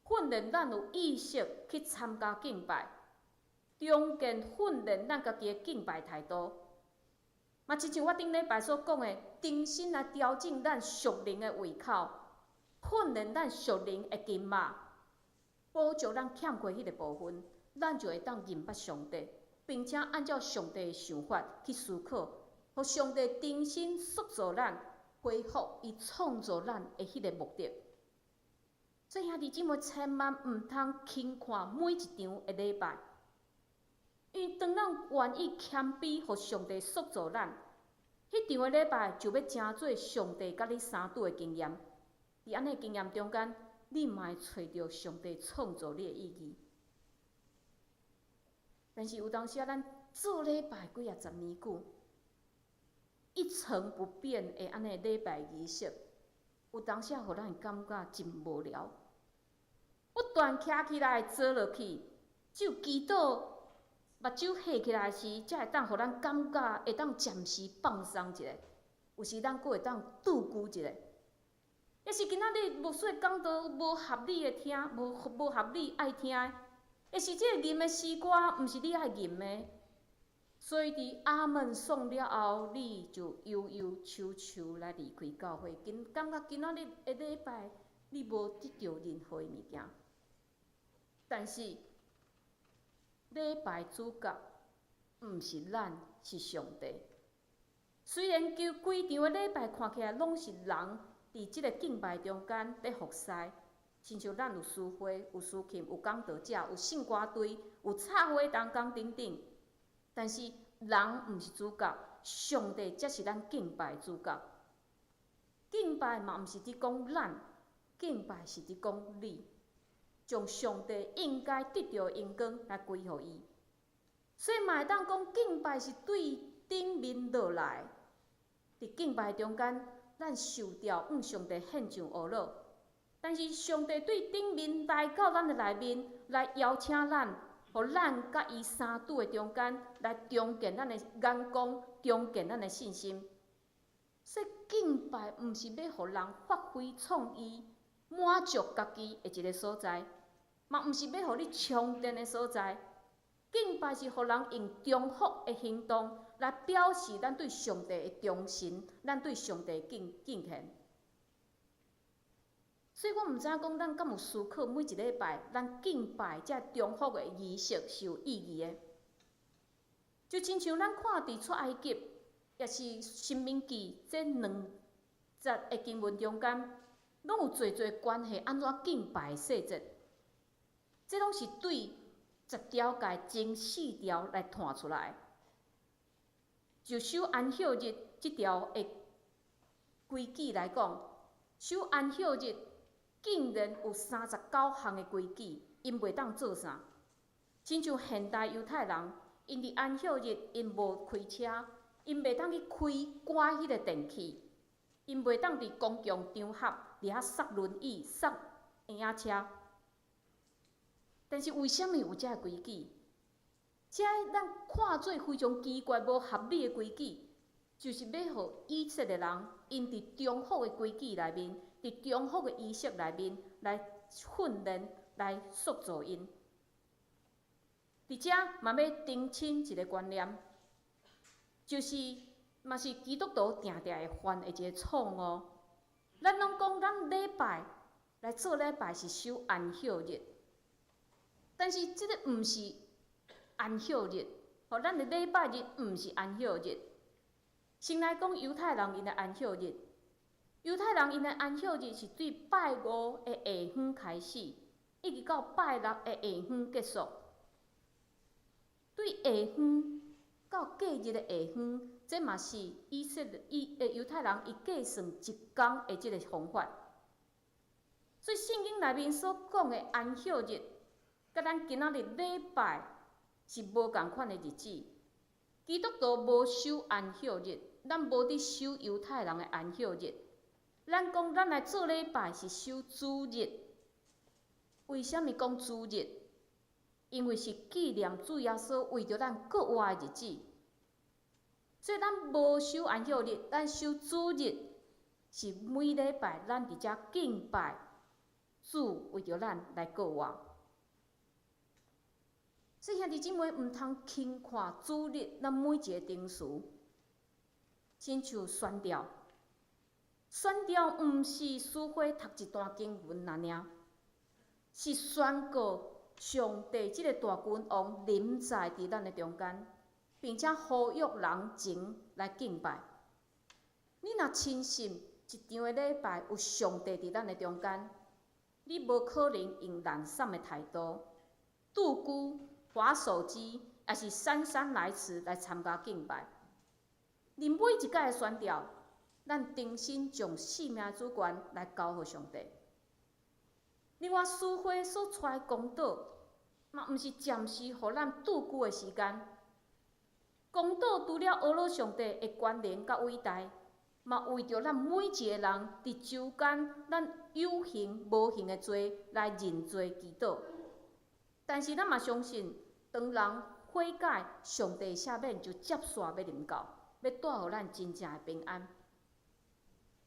訓練咱有意識去參加敬拜，重建訓練咱家己的敬拜態度。嘛，親像我頂禮拜所講的，重新來調整咱屬靈的胃口，訓練咱屬靈的筋肉，補足咱欠缺彼個部分，咱就會當認捌上帝，並且按照上帝的想法去思考，予上帝重新塑造咱，恢復伊創造咱的彼個目的。所以兄弟姊妹，千萬毋通輕看每一場的禮拜，因為當咱願意謙卑，予上帝塑造咱，彼場的禮拜就欲成做上帝佮你相拄的經驗。佇按呢經驗中間，你嘛會揣著上帝創造你的意義。但是有當時仔，咱做禮拜幾仔十年久，一成不變的按呢禮拜儀式，有當時仔予咱會感覺真無聊。不斷徛起來坐落去，只有祈禱目睭合起來時，才會當予咱感覺會當暫時放鬆一下。有時咱閣會當拄久一下。抑是今仔日牧師講道無合你的聽，無合你愛聽的，抑是這個吟的詩歌毋是你愛吟的，所以佇阿門頌了後，你就悠悠悵悵來離開教會，今感覺今仔日的禮拜你無得著任何的物件。但是禮拜主角毋是咱，是上帝。雖然就規場的禮拜看起來攏是人佇這个敬拜中間佇服侍，親像咱有司會、有司琴、有講道者、有聖歌隊、有插花同工等等。但是人毋是主角，上帝才是咱敬拜主角。敬拜嘛毋是佇講咱，敬拜是佇講你，將上帝應該得著的榮光來歸予伊。所以嘛會當講敬拜是對頂面落來，佇敬拜中間，咱受著向上帝獻上呵咾。但是上帝對頂面來到咱的內面，來邀請咱，予咱佮伊相拄的中間，來重建咱的眼光，重建咱的信心。所以敬拜毋是欲予人發揮創意、滿足家己的一个所在，嘛毋是欲予你充電的所在。敬拜是予人用重複的行動來表示咱對上帝的忠心，咱對上帝的敬獻。所以我毋知影講，咱敢有思考每一禮拜咱敬拜這重複的儀式是有意義的。就親像咱看佇出埃及，抑是申命記這兩節的經文中間，攏有濟濟關係按怎敬拜的細節。這攏是對十條誡前四條來湠出來。就守安息日這條的規矩來講，守安息日竟然有39項的規矩，𪜶袂當做啥？親像現代猶太人，𪜶佇安息日𪜶無開車，𪜶袂當去開關彼个電器，𪜶袂當佇公共場合佇遐捒輪椅、捒嬰仔車。但是為啥物有這个規矩？這咱看做非常奇怪、無合理的規矩，就是欲予以色列人，𪜶佇重複的規矩內面，佇重複的儀式內面，來训练、来塑造𪜶。伫遮嘛欲澄清一个观念，就是嘛是基督徒定定會犯的一个錯誤。咱攏講咱禮拜來做禮拜是守安息日，但是這个毋是安息日，吼，咱的禮拜日毋是安息日。先來講猶太人𪜶的安息日，猶太人𪜶的安息日是對拜五的下昏開始，一直到拜六的下昏結束。對下昏到隔日的下昏，這嘛是以色列以猶太人伊計算一工的這个方法。所以聖經內面所講的安息日，佮咱今仔日禮拜是無仝款的日子。基督徒無守安息日，咱無佇守猶太人的安息日。咱講咱來做禮拜是守主日。為啥物講主日？因為是紀念主耶穌為著咱復活的日子。所以咱無守安息日，咱守主日，是每禮拜咱佇遮敬拜主，為著咱來復活。所以兄弟姊妹毋通輕看主日，咱每一个定時，親像宣道，宣道毋是司會讀一段經文爾爾，是宣告上帝這个大君王臨在佇咱的中間，並且呼籲人前來敬拜。你若深信一場的禮拜有上帝佇咱的中間，你無可能用懶散的態度、拄久、滑手機，抑是姍姍來遲來參加敬拜。恁每一擺的宣道，咱重新將生命主權來交予上帝。另外，司會所帶的講道，嘛毋是暫時予咱拄久的時間。講道除了呵咾上帝的權能佮偉大，嘛為著咱每一个人佇周間，咱有形無形的罪來認罪祈禱。但是咱嘛相信，當人悔改，上帝赦免就接續欲臨到，欲帶予咱真正的平安。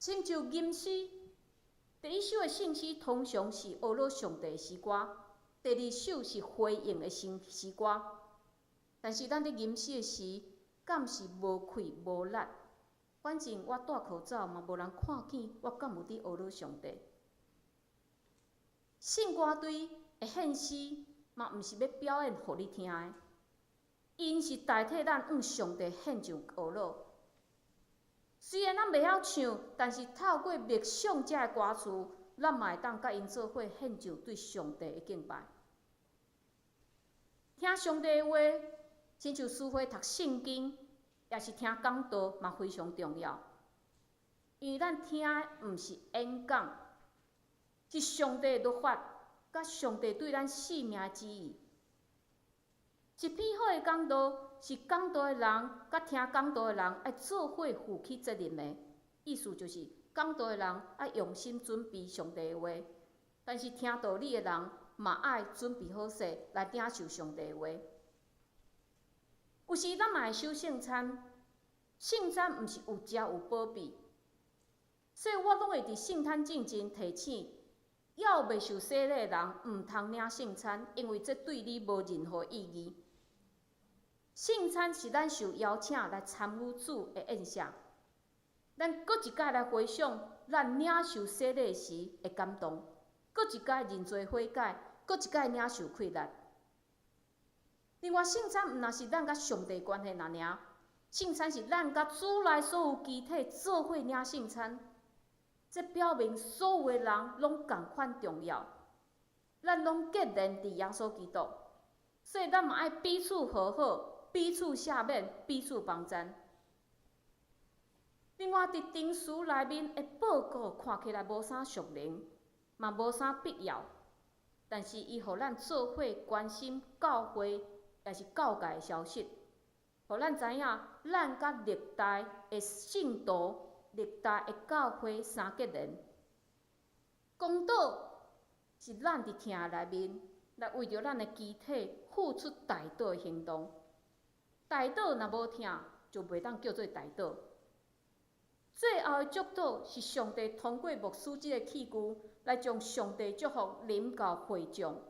親像吟詩，第一首的聖詩通常是呵咾上帝的詩歌，第二首是回應的聖詩歌。但是咱佇吟詩的時，敢是無氣無力？反正我戴口罩嘛，無人看見我敢有佇呵咾上帝。聖歌隊的獻詩嘛，毋是欲表演予你聽的，𪜶是代替咱向上帝獻上呵咾。雖然咱袂曉唱，但是透過默想這个歌詞，咱嘛會當佮𪜶做伙獻上對上帝的敬拜。聽上帝的話，親像司會讀聖經，抑是聽講道，嘛非常重要。因為咱聽的毋是演講，是上帝的律法，佮上帝對咱生命的旨意。一篇好的講道，是講道的人佮聽講道的人愛做伙負起責任的。意思就是，講道的人愛用心準備上帝的話，但是聽道理的人嘛愛準備好勢來領受上帝的話。有時咱嘛會守聖餐，聖餐毋是有食有保庇，所以我攏會佇聖餐進前提醒，猶未受洗禮的人毋通領聖餐，因為這對你無任何意義。聖餐是咱受邀請來參與主的宴席，咱閣一擺來回想咱領受洗禮時的感動，閣一擺認罪悔改，閣一擺領受氣力。另外，聖餐毋但是咱佮上帝關係爾爾，聖餐是咱佮主內所有肢體做伙領聖餐，這表明所有的人攏仝款重要，咱攏結連佇耶穌基督，所以咱嘛愛彼此和好，彼此赦免，彼此幫贊。另外，佇定詞內面的報告看起來無啥屬靈，嘛無啥必要，但是伊予咱做伙關心教會，抑是教界的消息，予咱知影咱佮歷代的聖徒、歷代的教會相結連。講道是咱佇疼內面來為著咱的肢體付出代禱的行動。代禱若無疼，就袂當叫做代禱。最後條的祝禱是上帝通過牧師這个器具來將上帝祝福臨到會眾。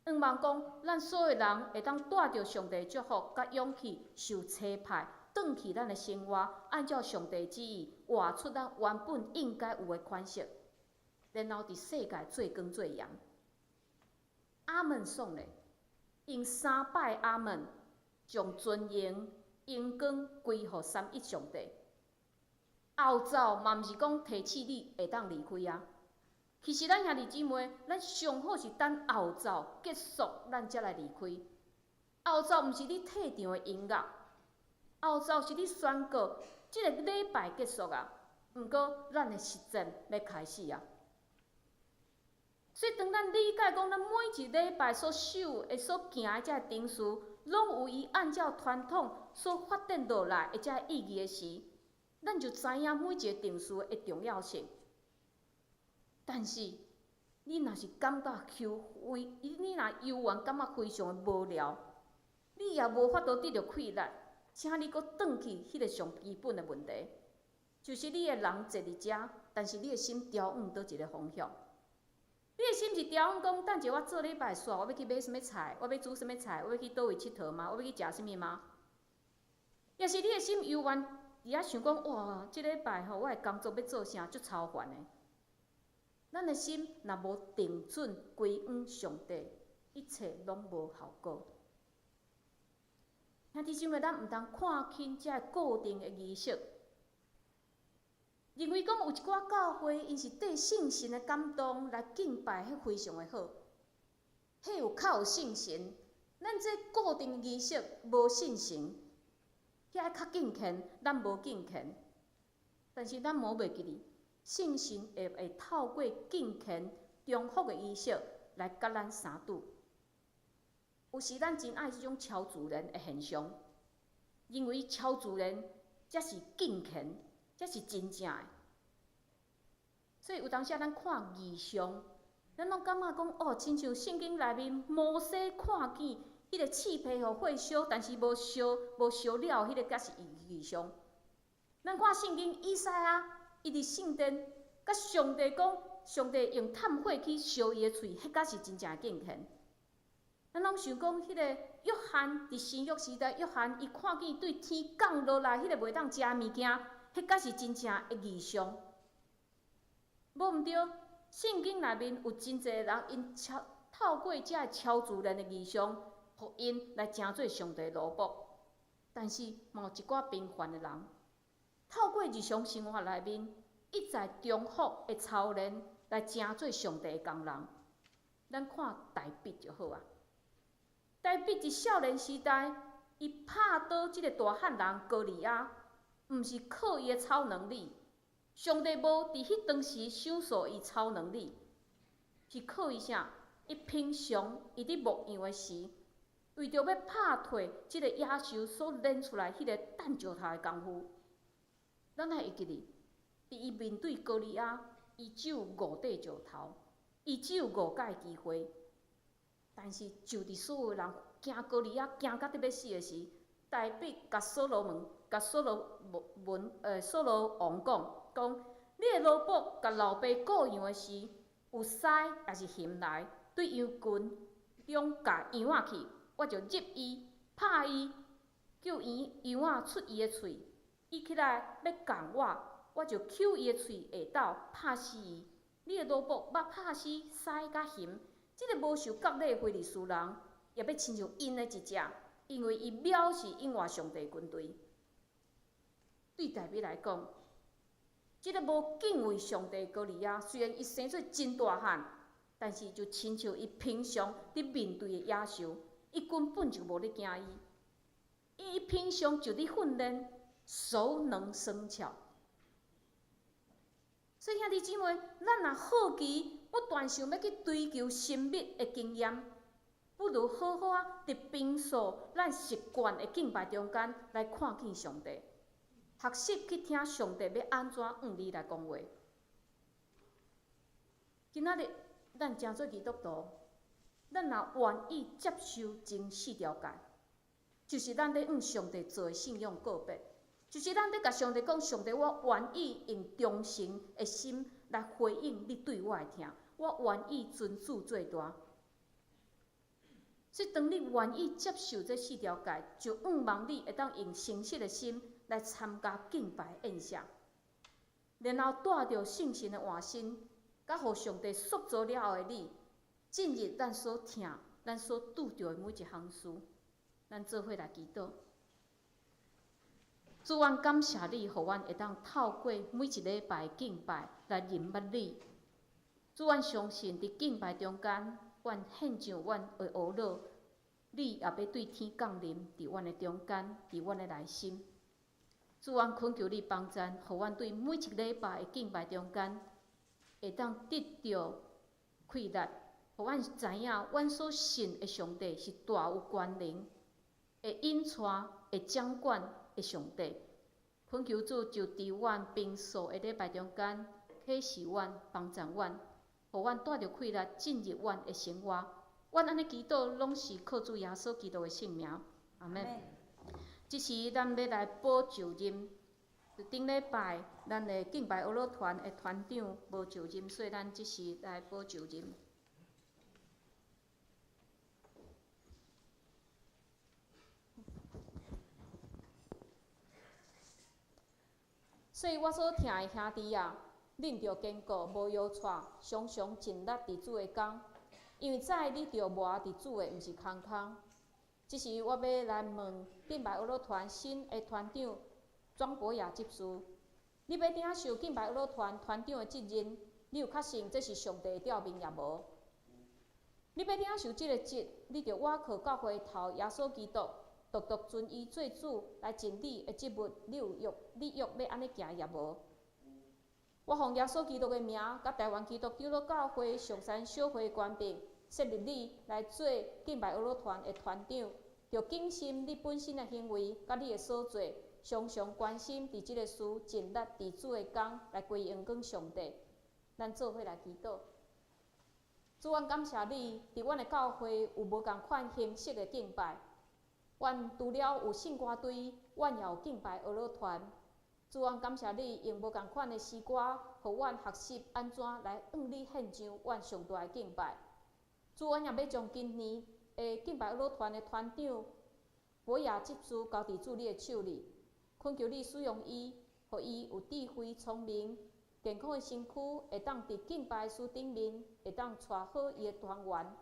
向望講，咱所有人會當帶著上帝祝福佮勇氣，受差派，轉去咱的生活，按照上帝旨意，活出咱原本應該有的款式，然後佇世界做光做鹽。阿門頌咧，用三擺阿門，將尊榮、榮光歸予三一上帝。後奏嘛毋是講提醒你會當離開啊。其實咱兄弟姊妹，咱上好是等後奏結束，咱才來離開。後奏毋是你退場的音樂，後奏是你宣告這个禮拜結束啊。毋過咱的實踐欲開始啊。所以當咱理解講，咱每一禮拜所守的、所行的這个程序，攏有伊按照傳統所發展落來的這个意義的時，咱就知影每一個程序的重要性。但是，你若是感覺休非，你若猶原感覺非常的無聊，你也無法度得著氣力，請你閣轉去彼个上基本的問題，就是你的人坐佇遮，但是你的心朝向佗一个方向？你的心是朝向講，等者我做禮拜煞，我欲去買啥物菜，我欲煮啥物菜，我欲去佗位𨑨迌嗎？我欲去食啥物嗎？抑是你的心猶原佇遐想講，哇，這禮拜吼，我的工作欲做啥，足操煩的。咱的心若無定準歸向上帝，一切攏無效果。兄弟姊妹，咱毋通看輕這个固定的儀式，認為講有一寡教會，𪜶是綴聖神的感動來敬拜，彼非常的好，彼有較有聖神。咱這固定儀式無聖神，遐較敬虔，咱無敬虔。但是咱無袂記得，聖神會透過敬虔重複的儀式來佮咱相拄。有時咱真愛這種超自然的現象，認為超自然才是敬虔，才是真正的。所以有當時咱看異象，咱攏感覺講哦，親像聖經內面摩西看見彼个刺皮予火燒，但是無燒了，彼个才是異象。咱看聖經以賽亞，伊佇聖殿，佮上帝講，上帝用炭火去燒伊的喙，彼才是真正的敬虔。咱攏想講，彼个約翰佇新約時代，約翰伊看見對天降落來彼个袂當食的物件，彼才是真正的異象。無毋對，聖經內面有真濟人，𪜶透過這个超自然的異象，予𪜶來成做上帝奴僕。但是，嘛有一寡平凡的人，透過日常生活內面一再重複的操練，來成做上帝的工人。咱看大衛就好啊。大衛佇少年時代，伊拍倒這个大漢人歌利亞，毋是靠伊的超能力。上帝無佇彼當時賞賜伊超能力，是靠伊啥？伊平常伊佇牧羊的時，為著欲拍退這个野獸所練出來彼个擲石頭的功夫。咱愛會記得，佇伊面對歌利亞，伊只有五塊石頭，伊只有五擺機會。但是就佇所有人驚歌利亞驚甲得欲死的時，大衛共所羅門、共所羅門、所羅王講，講你的奴僕共老爸顧羊的時，有獅抑是熊來對羊群中咬羊仔去，我就入伊，拍伊，叫羊仔出伊的喙。伊起來欲共我，我就搝伊的喙下斗，拍死伊。你的奴僕捌拍死獅佮熊，這个無受割禮的非利士人，也欲親像𪜶的一隻，因為伊藐視永活上帝軍隊。對大衛來講，這个無敬畏上帝歌利亞，雖然伊生做真大漢，但是就親像伊平常佇面對的野獸，伊根本就無咧驚伊。伊平常就佇訓練，熟能生巧。所以兄弟姊妹，咱若好奇，不斷想欲去追求神秘的經驗，不如好好仔佇平素咱習慣的敬拜中間來看見上帝，學習去聽上帝欲按怎向你來講話。今仔日咱成做基督徒，咱若願意接受前四條誡，就是咱咧向上帝做的信仰告白，就是咱咧共上帝講，上帝，我願意用忠誠的心來回應你對我的疼，我願意尊主做大。所以，當你願意接受這四條誡，就向望你會當用誠實的心來參加敬拜宴席，然後帶著聖神的換新，佮予上帝塑造了後的你，進入咱所疼、咱所拄著的每一項事，咱做伙來祈禱。主，阮感謝你，予阮會當透過每一禮拜敬拜來認捌你。主，阮相信佇敬拜中間，阮獻上阮的懊惱，你也欲對天降臨佇阮的中間，佇阮的內心。主，阮懇求你幫贊，予阮對每一禮拜的敬拜中間，會當得著氣力，予阮知影阮所信的上帝是大有權能，會引帶、會掌管的上帝。懇求主就佇阮平素的禮拜中間啟示阮、幫贊阮，予阮帶著氣力進入阮的生活。阮按呢祈禱，攏是靠主耶穌基督的聖名。阿們。這時咱欲來補就任。頂禮拜咱的敬拜樂團的團長無就任，所以咱這時來補就任。所以我所疼的兄弟啊，恁著堅固，無搖掣，常常盡力佇主的工，因為知你著磨佇主的，毋是空空。這時我欲來問敬拜樂團新的團長莊博雅執事，你欲領受敬拜樂團團長的責任，你有確信這是上帝的召命抑無？你欲領受這个職，你著倚靠教會頭耶穌基督，獨獨尊伊做主來盡你的職務，你有約，你約欲按呢行抑無？我奉耶穌基督的名，佮台灣基督長老教會上山小會權柄，設立你來做敬拜樂團的團長，著謹慎你本身的行為，佮你的所做，常常關心佇這个事，盡力佇主的工來歸榮光上帝。咱做伙來祈禱。主，阮感謝你，佇阮的教會有無仝款形式的敬拜。阮除了有聖歌隊，阮也有敬拜樂團。主，阮感謝你，用無仝款的詩歌，予阮學習按怎來向你獻上阮上大的敬拜。主，阮也欲將今年的敬拜樂團的團長博雅執事交佇主你的手裡，懇求你使用伊，予伊有智慧、聰明、健康的身軀，會當佇敬拜事頂面，會當帶好伊的團員。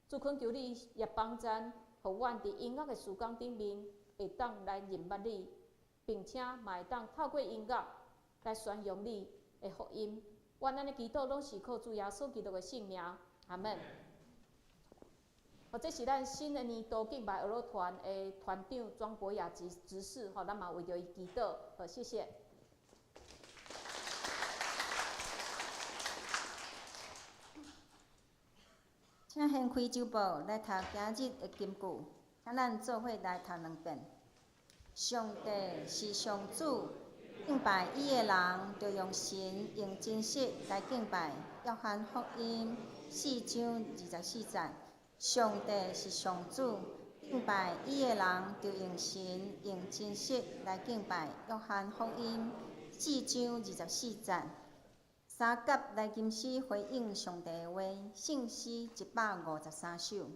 主，懇求你也幫贊，予阮佇音樂的事工頂面，會當來認捌你，並且嘛會當透過音樂來宣揚你的福音。阮按呢祈禱，攏是靠主耶穌基督的聖名。阿們。這是咱新的年度敬拜樂團的團長莊博雅執執事，吼，咱嘛為著伊祈禱，好，謝謝。請掀開週報來讀今日的金句，請咱做伙來讀兩遍。上帝是上主，敬拜伊的人，著用神用真實來敬拜。約翰福音4章24節。上帝是上主，敬拜伊的人，著用神用真實來敬拜。約翰福音4章24節。三甲來吟詩回應上帝的話，聖詩153首。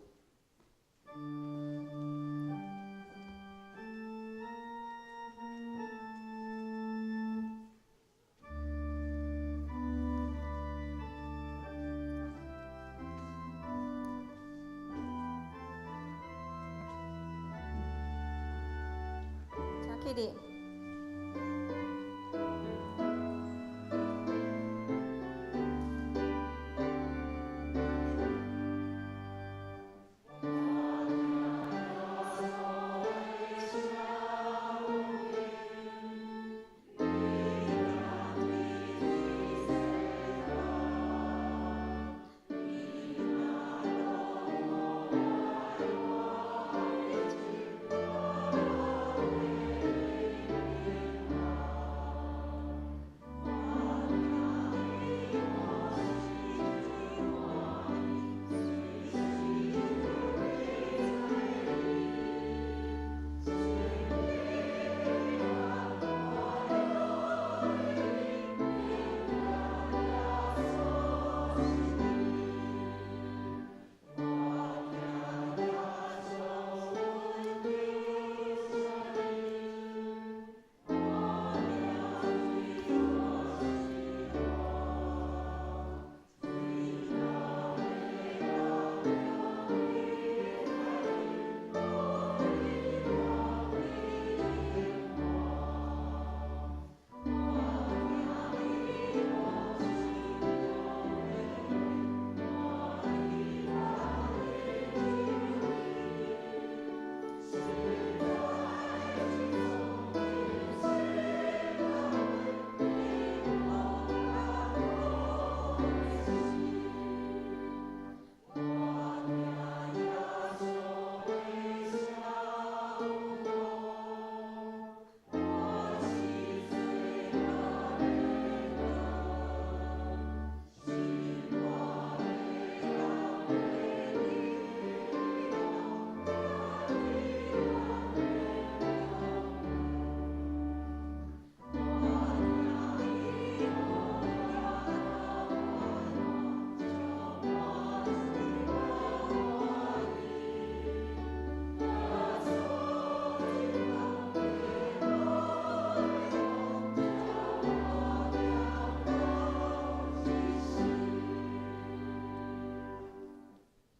請起立。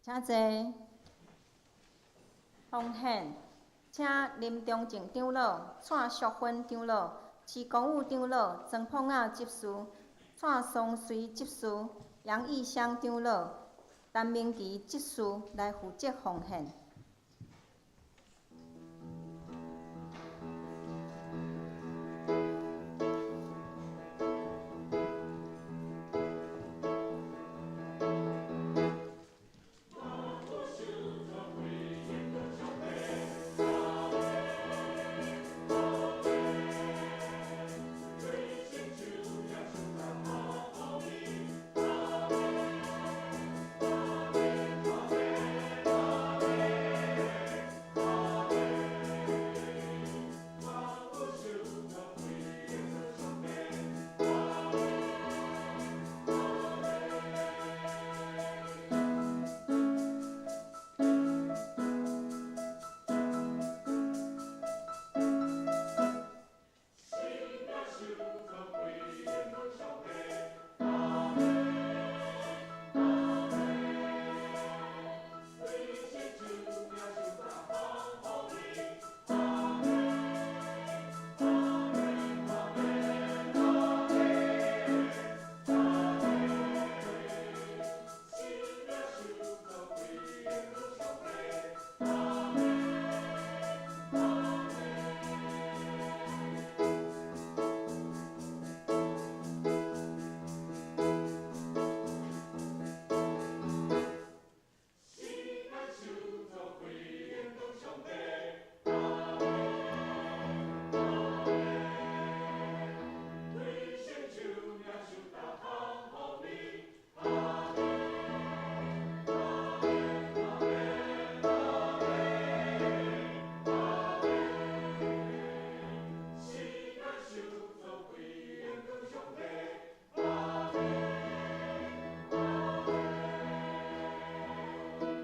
請坐。奉獻，請林中正長老、蔡淑芬長老、徐光武長老、曾鳳雅執事、蔡松穗執事、楊義香長老、陳明奇執事來負責奉獻。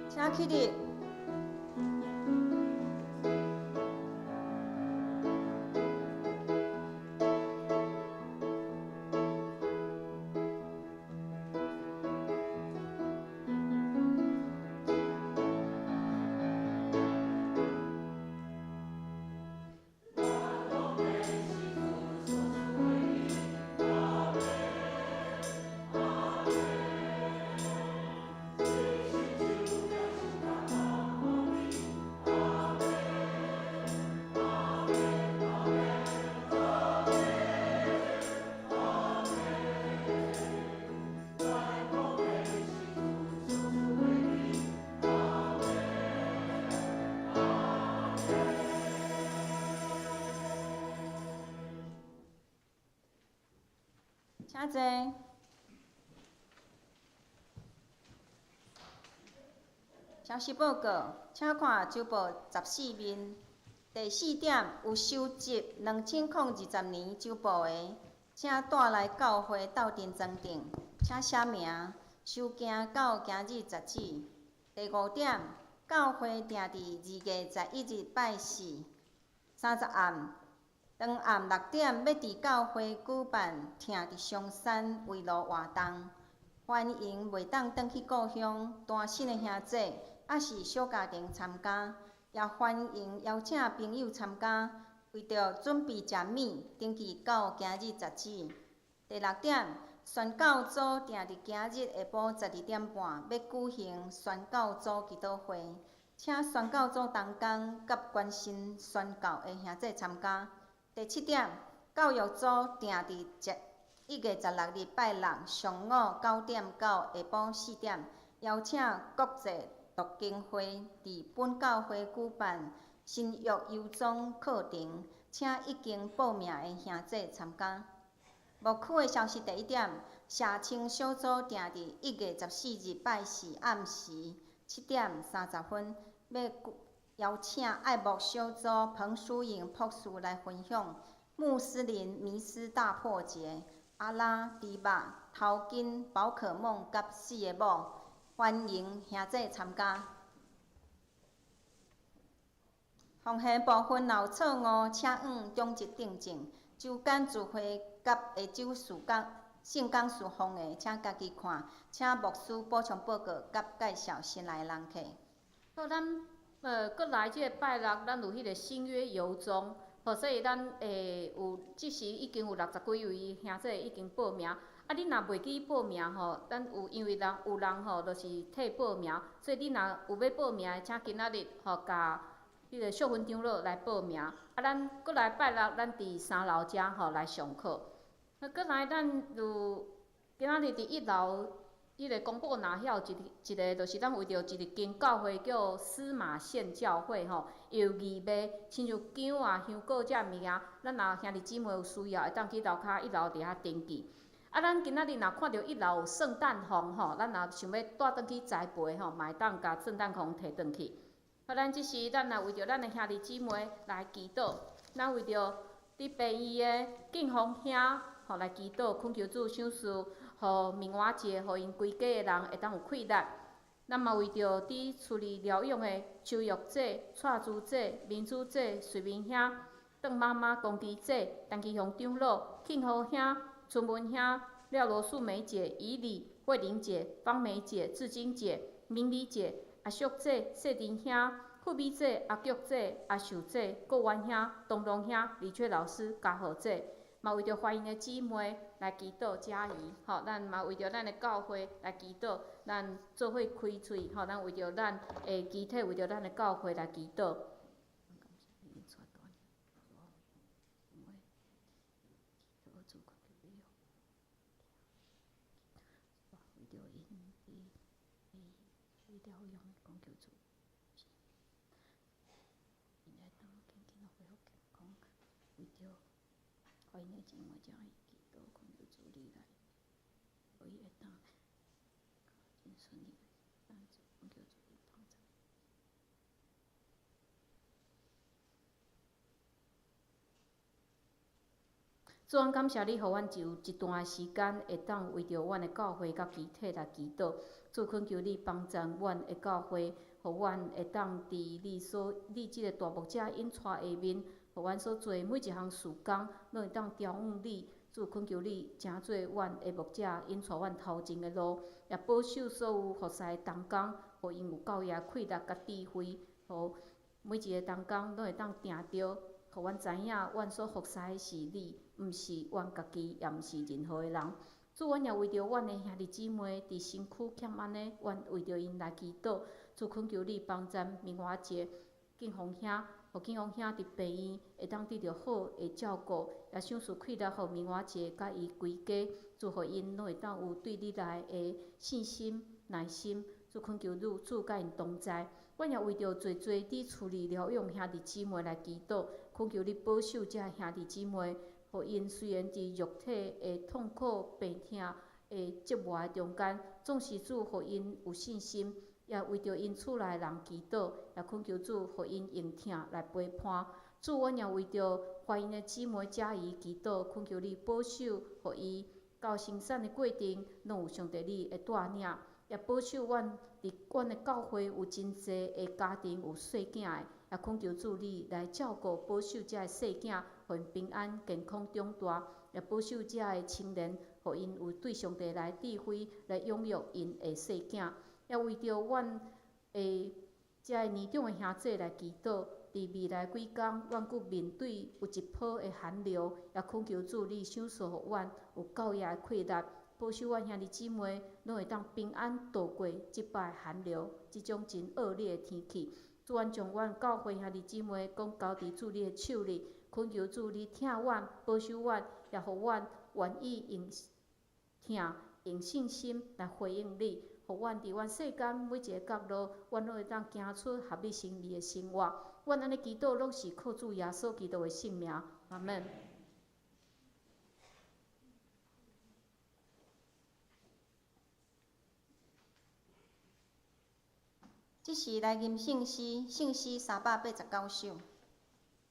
請起立。請坐。消息報告，請看週報14面。第四點，有收集2020年週報的，請帶來教會鬥陣裝訂，請寫名，收件到今日截止。第五點，教會定佇2月11日拜四三十暗。當暗6點，欲佇教會舉辦疼佇松山圍爐活動，歡迎袂當轉去故鄉單身的兄姊，抑是小家庭參加，也歡迎邀請朋友參加。為著準備食物，登記到今日截止。第六點，宣教組定佇今日下晡12點半，欲舉行宣教組祈禱會，請宣教組同工佮關心宣教的兄姊參加。第七點，教育組定佇1月16日拜六上午9點到下晡4點，邀請國際讀經會佇本教會舉辦新約遊蹤課程，請已經報名的兄姊參加。牧區的消息第一點，社青小組定佇1月14日拜四暗時7點30分，欲邀請愛牧小組彭淑穎博士來分享穆斯林迷思大破解、阿拉、豬肉、頭巾、寶可夢佮四个某，歡迎兄姊參加。奉獻部分若有錯誤，請按中日訂正。週間聚會佮下晝事工圣工事奉的，请家己看。请牧师补充报告佮介绍新来的人客。好，咱阁来这个拜六，咱有彼个新约游踪，吼，所以咱有这时已经有60几位兄弟已经报名。啊，你若袂记报名吼，咱有因为人有人吼，就是替报名，所以你若有欲报名的，请今仔日吼，共彼个秀芬长老来报名。啊，咱阁来拜六，咱伫三楼遮吼来上课。啊，阁来咱有今仔日伫一楼彼个公布拿遐有一一个，就是咱为著一间教会叫司马县教会吼，伊有义卖，亲像姜啊、香果遮物件，咱若兄弟姊妹有需要，会当去楼跤一楼伫遐登记。啊，咱今仔日若看著一楼有圣诞枫吼，咱若想欲带转去栽培吼，嘛会当共圣诞枫提转去。啊，咱这时咱也为著咱的兄弟姊妹来祈祷，咱为著伫病院的敬丰兄吼来祈祷，恳求主赏赐，予明华姐，予𪜶规家的人会当有气力。咱嘛为著伫厝里疗养的邱玉姐、蔡珠姐、明珠姐、瑞明兄、邓妈妈、龚基姐、陈其雄长老、庆和兄、春文兄、廖罗素梅姐、以礼、慧玲姐、芳梅姐、志晶姐、明美姐、阿淑姐、谢珍兄、富美姐、阿菊姐、阿秀姐、国元兄、东龙兄、李雀老师、嘉豪姐，嘛为著怀孕的姊妹来祈祷佳怡，吼，咱嘛为著咱的教会来祈祷，咱做伙开喙，吼，咱为著咱的肢体，为著咱的教会来祈祷。主，阮感谢你，予阮有一段的时间，会当为著阮的教会佮肢体来祈祷。主，恳求你帮助阮的教会，予阮会当伫你所你这个大牧者引带下面，予阮所做的每一项事工，拢会当朝向你。主，恳求你，成做阮的牧者，引带阮头前的路，也保守所有服侍的同工，予𪜶有够额气力佮智慧，予每一个同工拢会当定著，予阮知影，阮所服侍的是你，毋是阮家己，也毋是任何的人。主，阮也为著阮的兄弟姊妹伫身躯欠安的，阮为著𪜶来祈祷。主，恳求你帮助明华姐、敬宏兄，予敬宏兄伫病院会当得著好的照顾，也赏赐气力予明华姐佮伊规家，主予𪜶拢会当有对你来的信心、耐心。主，恳求你，主佮𪜶同在。阮也为著济济伫厝里疗养兄弟姊妹来祈祷，恳求你保守这兄弟姊妹，予𪜶虽然伫肉体的痛苦、病痛的折磨的中间，总是主予𪜶有信心，也为著𪜶厝内人祈祷，也恳求主予𪜶用疼来陪伴。主，阮也为著怀孕的姊妹佳怡祈祷，恳求你保守，予伊到生产的过程，拢有上帝你的带领，也保守阮伫阮的教会有真济的家庭有细囝的，也恳求主你来照顾保守遮的细囝，予𪜶平安健康长大，也保守遮的青年，予𪜶有对上帝来智慧来养育𪜶的细囝，也为著阮的遮的年长的兄弟来祈祷。伫未来几工，阮阁面对有一波的寒流，也恳求主你赏赐予阮有够额的气力，保守阮兄弟姊妹拢会当平安度过这摆寒流，这种真恶劣的天气。主，阮将阮教会兄弟姊妹讲交伫主你的手里，恳求主你疼阮、保守阮，也予阮愿意用疼、用信心来回应你，予阮伫阮世间每一个角落，阮拢会当行出合你心意的生活。阮按呢祈祷，拢是靠主耶稣基督的圣名，阿们。这时来吟圣诗，圣诗389首。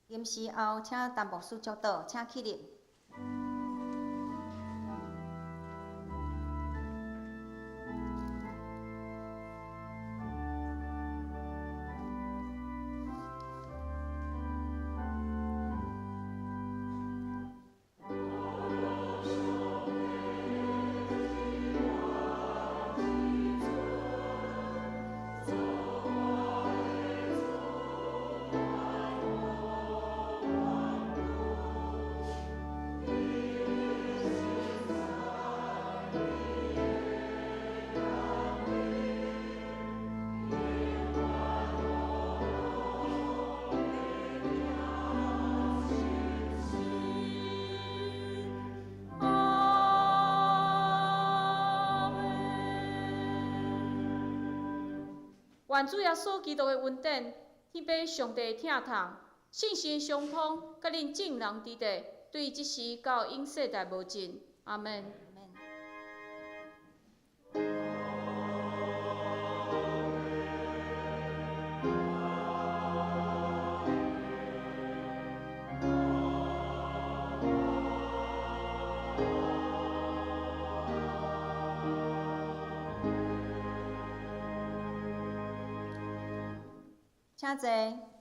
吟诗后，请陈牧师祝祷，请起立。願主耶穌基督的恩典，天父上帝的疼痛，聖神相通，佮恁眾人佇咧，對這時到永世代無盡。阿門。請坐。